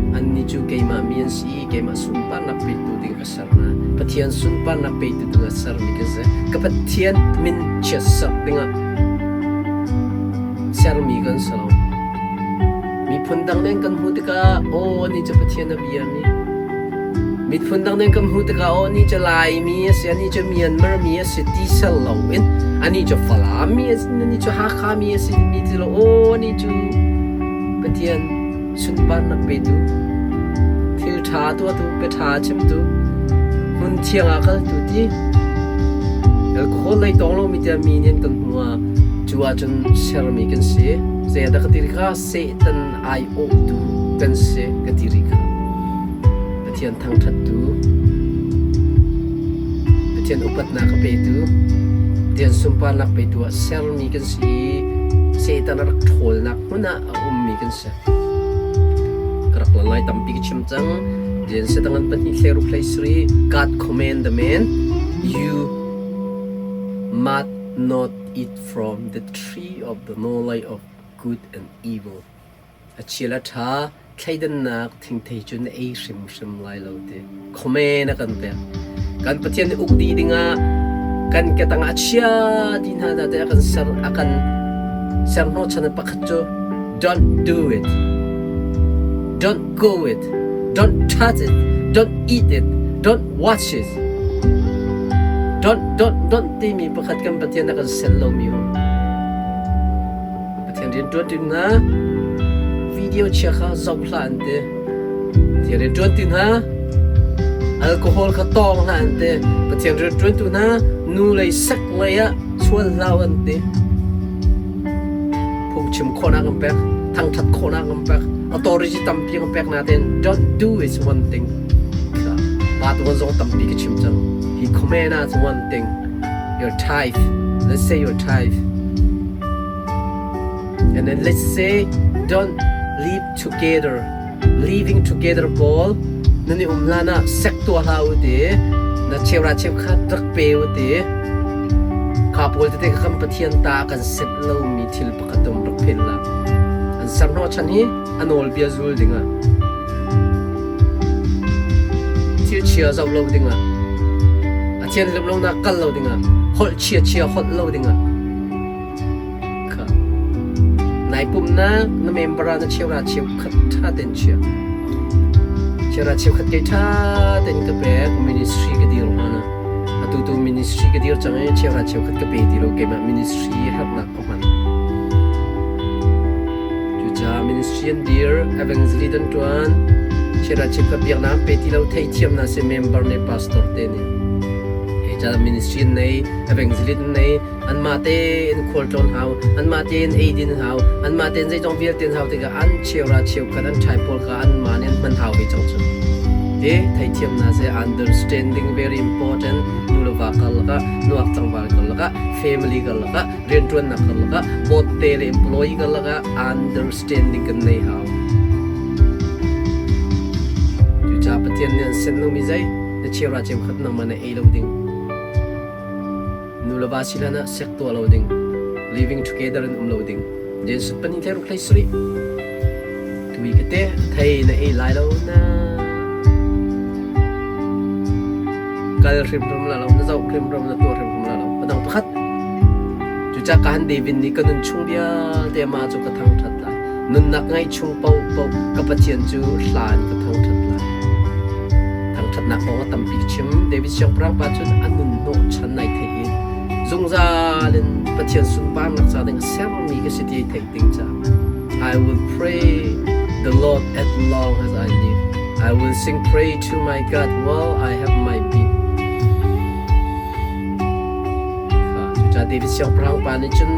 Annih cu keimah mi an si i keimah sunparnak petu ding ka ser hna. Pathian sunparnak petu dingah sermi ka si. Ka Pathian min chiatserh dingah sermi kan si lo. Miphun dang nih an kan hmuh tikah, aw anih cu Pathian a biami. Miphun dang nih kan hmuh tikah aw ni cu Laimi a si, anih cu Myanmar mi a si ti sel loin anih cu Falam mi a si, anih cu Hakha mi a si timi ti lo aw anih cu Pathian sunparnak petu, thil ṭha tuahtu, bia ṭha chimtu, hmun thiang ah kaltu ti alcohol lei tawng lomi tiah mi nih an kan hmu ah cu ahcun sermi kan si. Zeidah ka ti rih kha Satan aiawhtu kan si ka ti rih kha. Pathian thangṭhattu, Pathian upatnak a petu, Pathian sunparnak petu ah sermi kan si i Satan a rak ṭhawlnak hmun ah a ummi kan si. Ka rak la lai tampi ka chim cang. Genesis tangan pahnih hlei ruk hlei sarih God command the man, you must not eat from the tree of the knowledge of good and evil. A chia le ṭha thleidannak thingthei cu na ei hrimhrim lai lo ti comment a kan pek. Kan Pathian nih uk dih dingah kan ketang ah a chia ti hna na te a kan ser a kan ser hnawhchan pakhat cu don't do it. Don't go it. Don't touch it. Don't eat it. Don't watch it. Don't don't don't timi pakhat kan Pathian a kan sel lomi um. Pathian rian ṭuan ṭi hna. Video chia kha zoh hlah an ti. Pathian rian ṭuan ti hna. Alcohol kha tawng hlah an ti. Pathian rian ṭuantu hna nu lei sek lei ah sual hlah an ti. Phungchim khawhnak an pek, thangṭhat khawhnak an pek, authority tampi an pek nain don't do is one thing. Pa tuan zong tampi ka chim cang. Hi comment ah one thing. Your tithe. Let's say your tithe. And then let's say don't live together. Living together pawl nan i um hlan ah sek tuah hlah u ti na cheura cheukhat rak pe u ti kha pawl tete kha kan Pathian ta kan set lomi thil pakhat um rak phen la an ser hnawh chan hi a nawlbia zul dingah thil chia zoh lo dingah a thianhlim lonak kal lo dingah holh chia chia holh lo dingah Kha. Nai pumnak na member ah na cheura cheukhat ṭha tein chia. Cheura cheukhat kei ṭha tein ka pek ministry ka dir hna. Atu tu ministry ka dir cang i cheura cheukhat ka pe ti lo keimah ministry herhnak ka hman. Cucaah ministry an dir, evangelist an ṭuan, cheura cheukhat biaknak pe ti lo theithiam na si member ne pastor te nih. Hei ca ministry an nei, evangelist an nei, anmah tein khualtlawn hau, anmah tein eidin hau, anmah tein zeizong vialte an hau tikah an cheura cheukhat an ṭhai pawl kha anmah nih an hman hau ve cang cu. Te theithiam hna seh understanding very important nu le va karlak ah nuak tlangval karlak ah family karlak ah rianṭuannak karlak ah bawtte le employee karlak ah understanding kan nei hau. Cucaah Pathian nih an senh lomi zei na cheura cheukhat nangmah na ei lo ding. Nu le va si hlan ah sek tuah lo ding. Living together in um lo ding. Jesuh panih hlei ruk hlei sarih. Tui ka te thei na ei lai lo na. Kal hrimhrim la lo na zoh hrimhrim na tuah hrimhrim la lo. Padang pakhat. Cucaah ka han David nih ka nun chung vialte amah cu ka thangṭhat lai. Nunnak ngeih chung paohpaoh ka Pathian cu hla in ka thangṭhat lai. Thangṭhatnak kong a tampi chim. David siangpahrang pa cun a nun hnawhchan ai theih i zungzal in Pathian sunparnak ca ding a sermi ka si ti ai theih ding caah I will pray the Lord as long as I live. I will sing praise to my God while I have my being. Cucaah David siangpahrang pa nih cun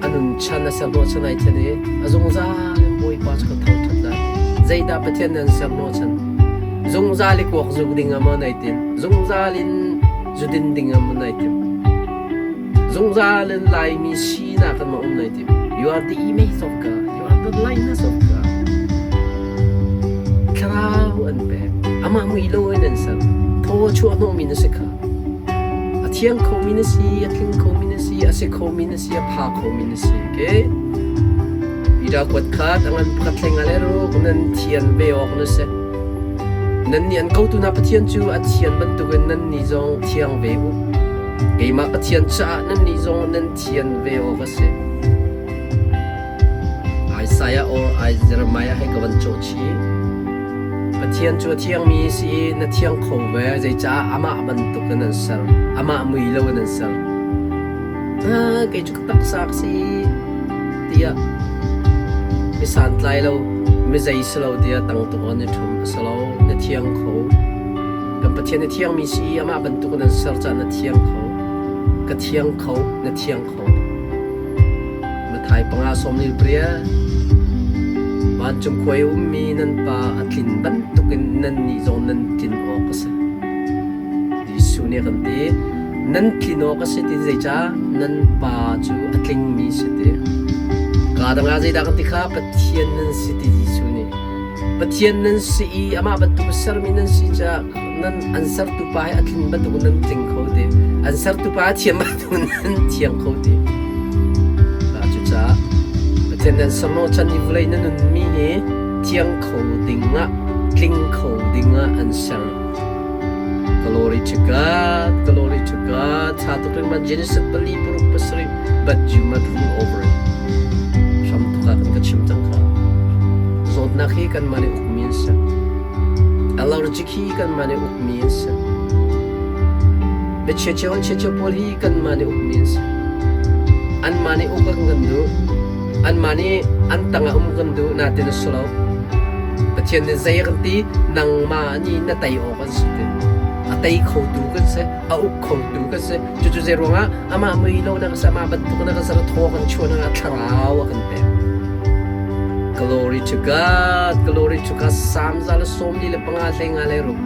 a nun chan a serhnawhchan ai then i a zungzal in Bawipa cu ka thangṭhat lai. Zeidah Pathian nih an serhnawhchan? Zungzal i kuak zuk ding ah maw nai tim? Zungzal in zudin ding ah maw nai tim? Zungzal in Laimi sinak in maw um nai tim? You are the image of God. You are the likeness of God. Thlarau an pek. Amah mui lo in an ser. Thaw chuah hnawhmi na si kha. A thiang khomi na si, a tling khomi na si, a si khomi na si, a pha khomi na si. Okay? Ida kuat khat a ngan pakhat hlei nga le ruk nan thian ve awk na si. Nan nih an kotu hna Pathian cu a thian bantukin nan nih zong thiang ve u. Keimah Pathian caah nan nih zong nan thian ve awk a si. Isaiah or Jeremiah he ka van cawh chih. Pathian cu a thiangmi a si i na thiang kho ve, zeicah amah bantukin an ser, amah mui lo in an ser. Ah, kei cu ka taksa ka si tiah mi santlai lo, mi zei si lo tiah tang tuk an i ṭhum. A si lo, na thiang kho. Kan Pathian a thiangmi si i amah bantukin an ser caah na thiang kho. Ka thiang kho, na thiang kho. Mathai panga sawmli pria Vancung khua i ummi nan pa a tlin bantukin nannih zong nan tlin awk a si. Jesuh nih a kan ti, nan tlin awk a si ti zeicah nan pa cu a tlingmi si ti. Kaa dang ah zeidah kan ti kha Pathian nan si ti Jesuh nih. Pathian nan si i amah bantuk sermi nan si caah nan an sertu pa hi a tlin bantuk nan tling kho ti. An sertu pa a thiam bantuk nan thiang kho ti. Cucaah Pathian nan serno chan i vawlei na nunmi hi thiang kho ding ah tling kho ding ah an ser. Glory to God, glory to God. Tha tuk ring man Genesis pali paruk pasarih but you must rule over it. Hram tuk ah kan ka chim cang kha. Zawtnak hi kan mah nih ukmi an si. Allergic hi kan mah nih ukmi an si. Biachia cheu pawl hi kanmah nih ukmi an si. Anmah nih uk an kan duh. Anmah nih an tangah um kan duh nain a si lo. Pathian nih zei a kan ti? Nangmah nih na tei awk an si ti. A tei khotu kan si, a uk khotu kan si. Cucu zei ruangah amah mui lo na kan si, amah bantuk na kan si, thaw kan chuah na thlarau a kan pek. Glory to God, glory to God. Psalm za le 45 hlei nga le ruk.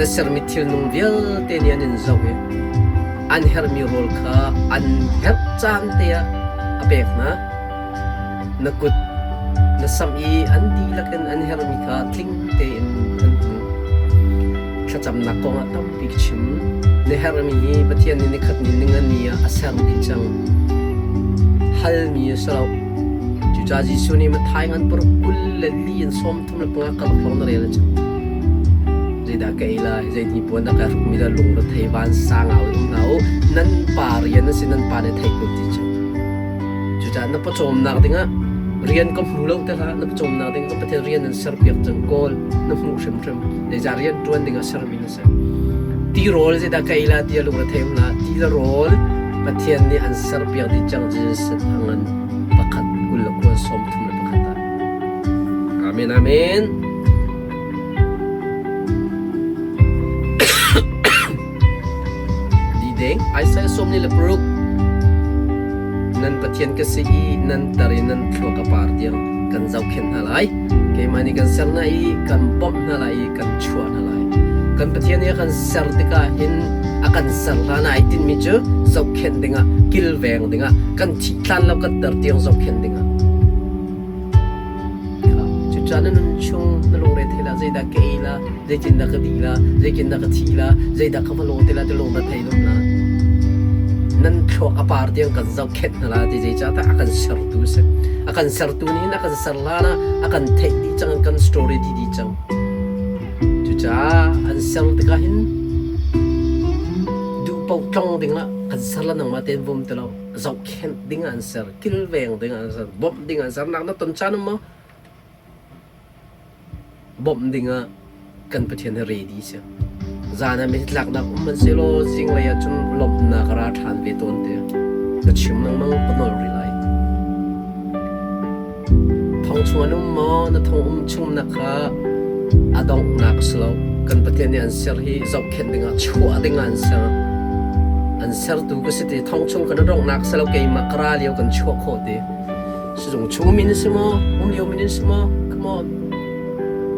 Na sermi thilnung vialte nih an in zoh i an herhmi rawl kha an herh caan te ah a pek hna. Na kut na samh i an dihlak in an herhmi kha tling tein an hmu. Thlacamnak kong ah tampi ka chim. Na herhmi hi Pathian nih nikhat ni ningani ah a ser dih cang. Halmi a si lo. Cucaah Jesuh nih Matthai ngan paruk 24 in 35 karlak lawng na rel a cang. Zeidah ka ei lai, zei hnipuan dah ka hrukmi dah lung rethei vansang au in um hna u. Nan pa rian a si, nan pa nih a theih ko ti cu. Cucaah na pawcawmnak dingah rian ka hmu lo te hlah, na pawcawmnak ding ka Pathian rian an serpiak cang kawl na hmuh hrimhrim. Zeicah rian ṭuan dingah sermi na si. Tirawl zeidah ka ei la ti a lung rethei um hlah. Ti le rawl Pathian nih an serpiak dih cang Jesus a ngan pakhat 29 31 ah. Amen amen. Dideng Isaiah 46 Nan Pathian ka si i nan tar i nan thluak a par tiang kan zohkhenh hna lai. Keimah nih kan ser hna i kan bawmh hna lai i kan chuah hna lai. Kan Pathian nih a kan ser tikah hin a kan ser hlan ah ai tinhmi cu zohkhenh dingah, kilveng dingah, kan thih hlan lo kan tar tiang zohkhenh dingah. Cucaah na nun chung na lungre thei la, zeidah ka ei la, zeitindah ka dih la, zeitindah ka thi la, zeidah ka va law te la ti lung na thei lom la. Nan thluak a par tiang kan zohkhenh hna la ti zeicahtiah a kan sertu a si. A kan sertu nih hin a kan ser hlan ah a kan theih dih cang, kan story dih dih cang. Cucaah an ser tikah hin duh paoh tlong dingah kan ser la nangmah tein vum ti lo. Zohkhenh ding ah an ser, kilveng ding ah an ser, bawmh ding ah an ser. Nak na ton caan um maw? Bawmh ding ah kan Pathian hi ready si. Zan ah mitlaknak um man selaw zinglei ah cun lawmhnak a ra ṭhan ve tawn te. Ka chim lengmang ka nawl rih lai. Thong chung an um maw? Na thong um chungnak kha a donghnak a si lo. Kan Pathian nih an ser hi zohkhenh dingah chuah dingah an ser. An sertu ka si ti thong chung kan a donghnak a si lo keimah ka ra lio kan chuah khawh ti. Sizung chung min si maw? Um lio min si maw? Come on.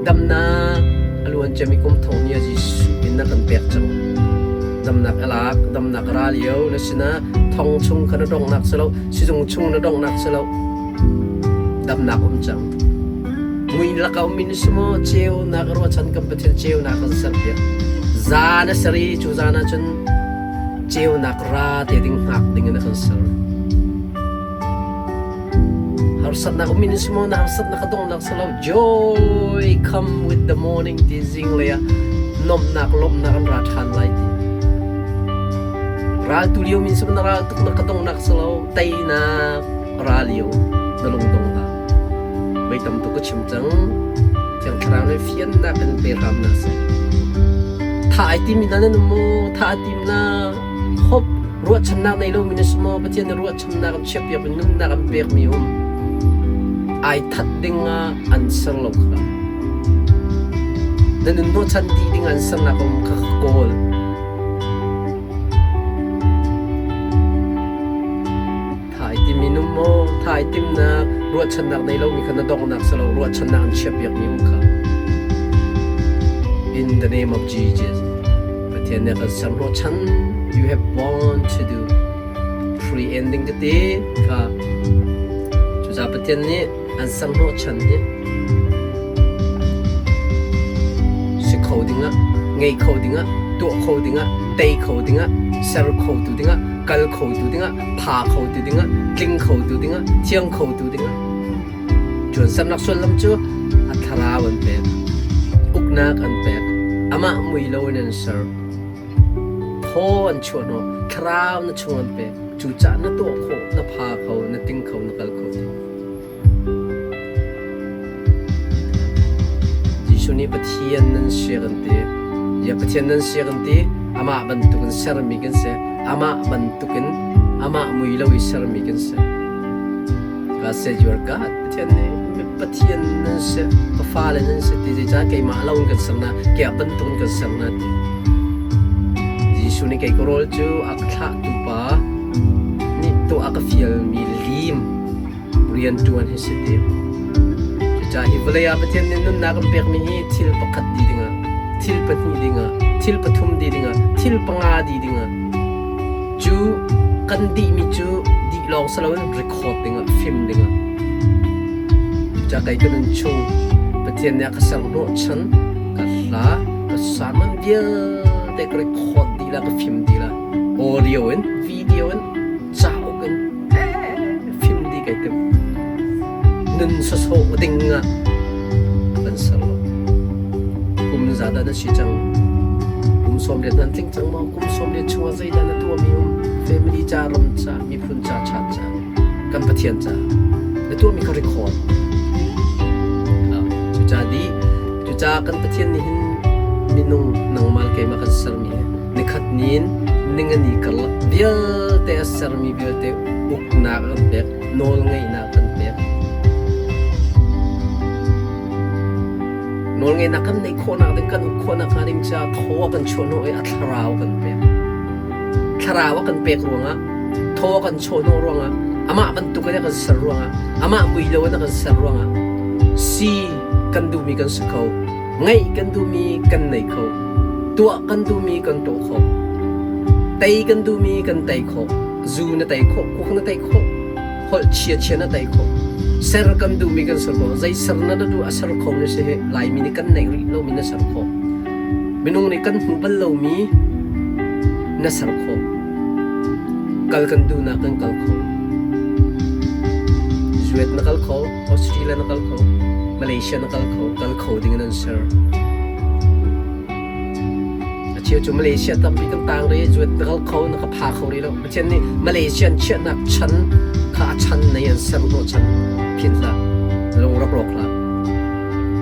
Damnak a luan ciami kum thong ni a Jesuh in na kan pek cang. Damnak a lak, damnak a ra lio na sinah thong chung kha na donghnak si lo, sizung chung na donghnak si lo. Damnak um cang. Mui laka um in si maw ceunak a ruahchan kan Pathian ceunak kan serpiak. Zan a ser i cu zan ah cun ceunak ra te ding hngak ding in a kan ser. Harsatnak um in si maw na harsatnak a donghnak si lo joy come with the morning ti zinglei ah nomhnak lawmhnak an ra ṭhan lai ti. Ral tu lio min si na ral tuk na ka donghnak si lo teinak ra lio na lungdong hlah. Mei tam tuk ka chim cang. Thiang Thlarau nih fiannak in pe hram hna seh. Tha ai timi hna nan um maw? Tha a tim na hope ruahchannak nei lomi na si maw? Pathian nih ruahchannak an chiahpiak mi nunnak an pekmi um ai that ding ah an ser lo kha. Na nun hnawhchan dih ding an sernak um kha kawl. Tha ai timi num maw? Tha ai timnak ruahchannak nei lomi kha na donghnak si lo ruahchannak an chiahpiakmi um kha. In the name of Jesus. Pathian nih a kan ser hnawhchan you have born to do free ending tete kha cucaah Pathian nih an ser hnawhchan hi si kho dingah ngei kho dingah tuah kho dingah tei kho dingah ser kho tu dingah kal kho tu dingah pha kho tu dingah tling kho tu dingah thiang kho tu dingah Cun sernak sullam cu a thlarau an pek, uknak an pek, amah mui loin an ser. Thaw an chuahhnawh, thlarau na chung an pek. Cucaah na tuah khawh, na pha kho, na ting kho, na kal kho ti. Jesuh nih Pathian nan si kan ti. Ya Pathian nan si kan ti. Amah bantukin sermi kan si. Amah bantukin amah mui lo i sermi kan si. God said you are God. Pathian nih Pathian nan si, ka fale nan si ti zeicah keimah lo in kan ser na, keah bantuk in kan ser na ti. Jesuh nih kei ka rawl cu a ka thlahtu pa nih tuah a ka fialmi lim rian ṭuan hi si ti. Cucaah hi vawlei ah Pathian nih nunnak an pekmi hi thil pakhat di dingah, thil pahnih dingah, thil pathum di dingah, thil panga di dingah Cu kan dihmi cu dih lawng si loin record dingah, film dingah. Cucaah kei ka nun chung Pathian nih a ka ser hnawhchan, ka hla, ka sermon vialte ka record dih la, ka film dih la. Audio in, video in, cauk in, film dih kai tim. Nun sawsawh ding ah kan ser lo. Kum za dah na si cang? Kum sawm riat nan tling cang maw? Kum sawm riat chungah zeidah na tuahmi um? Family ca, ram ca, miphun ca, chan ca, kan Pathian ca. Na tuahmi kha record. Cucaah di, cucaah kan Pathian nih hin minung nangmah le keimah kan sermi hi nikhat ni in ningani karlak vialte a sermi vialte uknak a kan pek, nawlngeihnak a kan pek. Nawlngeihnak kan neih khawhnak ding, kan uk khawhnak hnga ding caah thaw a kan chuahhnawh i a thlarau a kan pek. Thlarau a kan pek ruangah, thaw a kan chuahhnawh ruangah, amah bantuk in a kan ser ruangah, amah mui lo in a kan ser ruangah, si kan duhmi kan si kho, ngeih kan duhmi kan nei kho, tuah kan duhmi kan tuah kho, tei kan duhmi kan tei khawh, zu na tei khawh, kuak na tei khawh, holh chia chia na tei khawh ser kan duhmi kan ser khawh zei ser na duh a ser kho ni si hi laimi nih kan neih rih lomi na ser khawh minung nih kan hmu bal lomi na ser khawh kal kan duhnak kan kal kho Zuet na kal kho Australia na kal kho Malaysia na kal kho kal kho ding in an ser A cheu cu Malaysia tampi kan tang rih zuat na kal kho na ka pha kho rih lo. Pathian nih Malaysia an chiahnak chan kha a chan nei an ser hnawh chan phin hlah lung rak rawk hlah.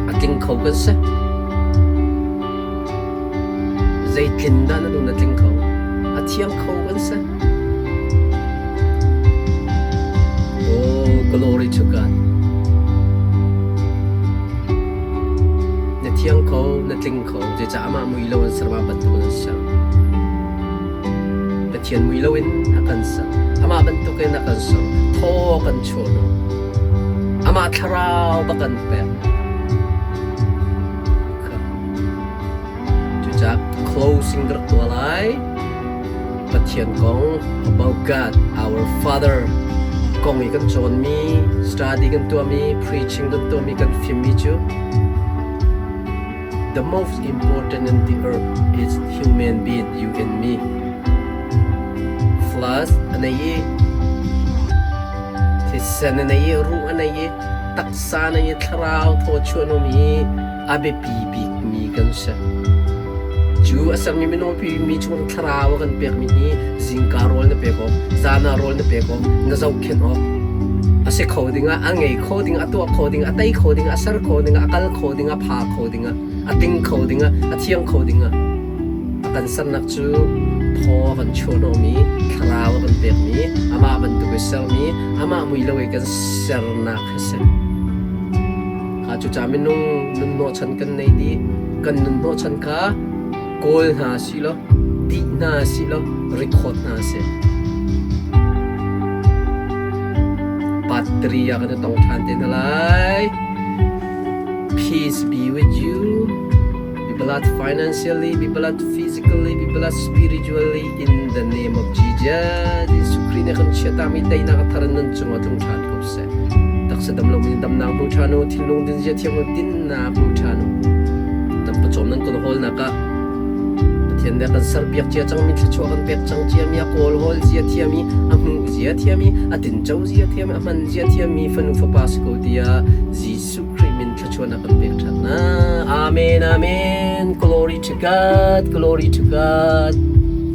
A tling kho kan si. Zeitlin dah na nun a tling kho? A thiang kho kan si. Oh, glory to God. Na thiang kho, na tling kho. Zeicah amah mui lo in serma bantuk in an ser. Pathian mui lo in a kan ser. Amah bantuk in a kan ser. Thaw kan chuah no. Amah thlarau ba kan pek. Cucaah closing ka rak tuah lai. Pathian kong about God, our Father kong i kan cawnmi, study kan tuahmi, preaching kan tuahmi, kan fimmi cu the most important in the earth is human being, you and me. Flesh a nei i, thisen a nei i, ruh a nei i, taksa a nei i, thlarau thaw chuah i a biapi bikmi kan si. Cu a sermi minung pi mi chung thlarau a kan pekmi hi zingka rawl na pek awk, zan ah rawl na pek awk, na zohkhenh awk. A si kho dingah, a ngei kho dingah, a tuah kho dingah, a tei kho dingah, a ser kho dingah, a kal kho dingah, a pha kho dingah, a tling kho dingah, a thiang kho dingah a kan sernak cu thaw a kan chuahhnawhmi, thlarau a kan pekmi, amah bantuk i sermi, amah mui lo i kan sernak a si. Kha cucaah minung nun hnawhchan kan nei dih. Kan nun hnawhchan kha kawl hna si law, dih hna si law, record hna si. Part 3 ah kan i tong ṭhan te hna lai. Peace be with you. Be blessed financially, be blessed physically, be blessed spiritually in the name of Jesus. Jesuh Khrih nih kan chiatami teinak a thar in nan cungah tlung ṭhan ko seh. Taksa dam lomi damnak hmu ṭhan u, thinlung dinzia thiam u, dinnak hmu ṭhan u. Nan pawcawm nan kun hawlnak ah Pathian nih a kan serpiak cia cangmi thluachuah kan pek cang ciami a kawl hawl zia thiami a hmuh zia thiami a tinco zia thiami a hman zia thiami fanu fapa si ko tiah Jesuh Khrih min thluachuahnak kan pek ṭhan hna. Amen, amen. Glory to God, glory to God.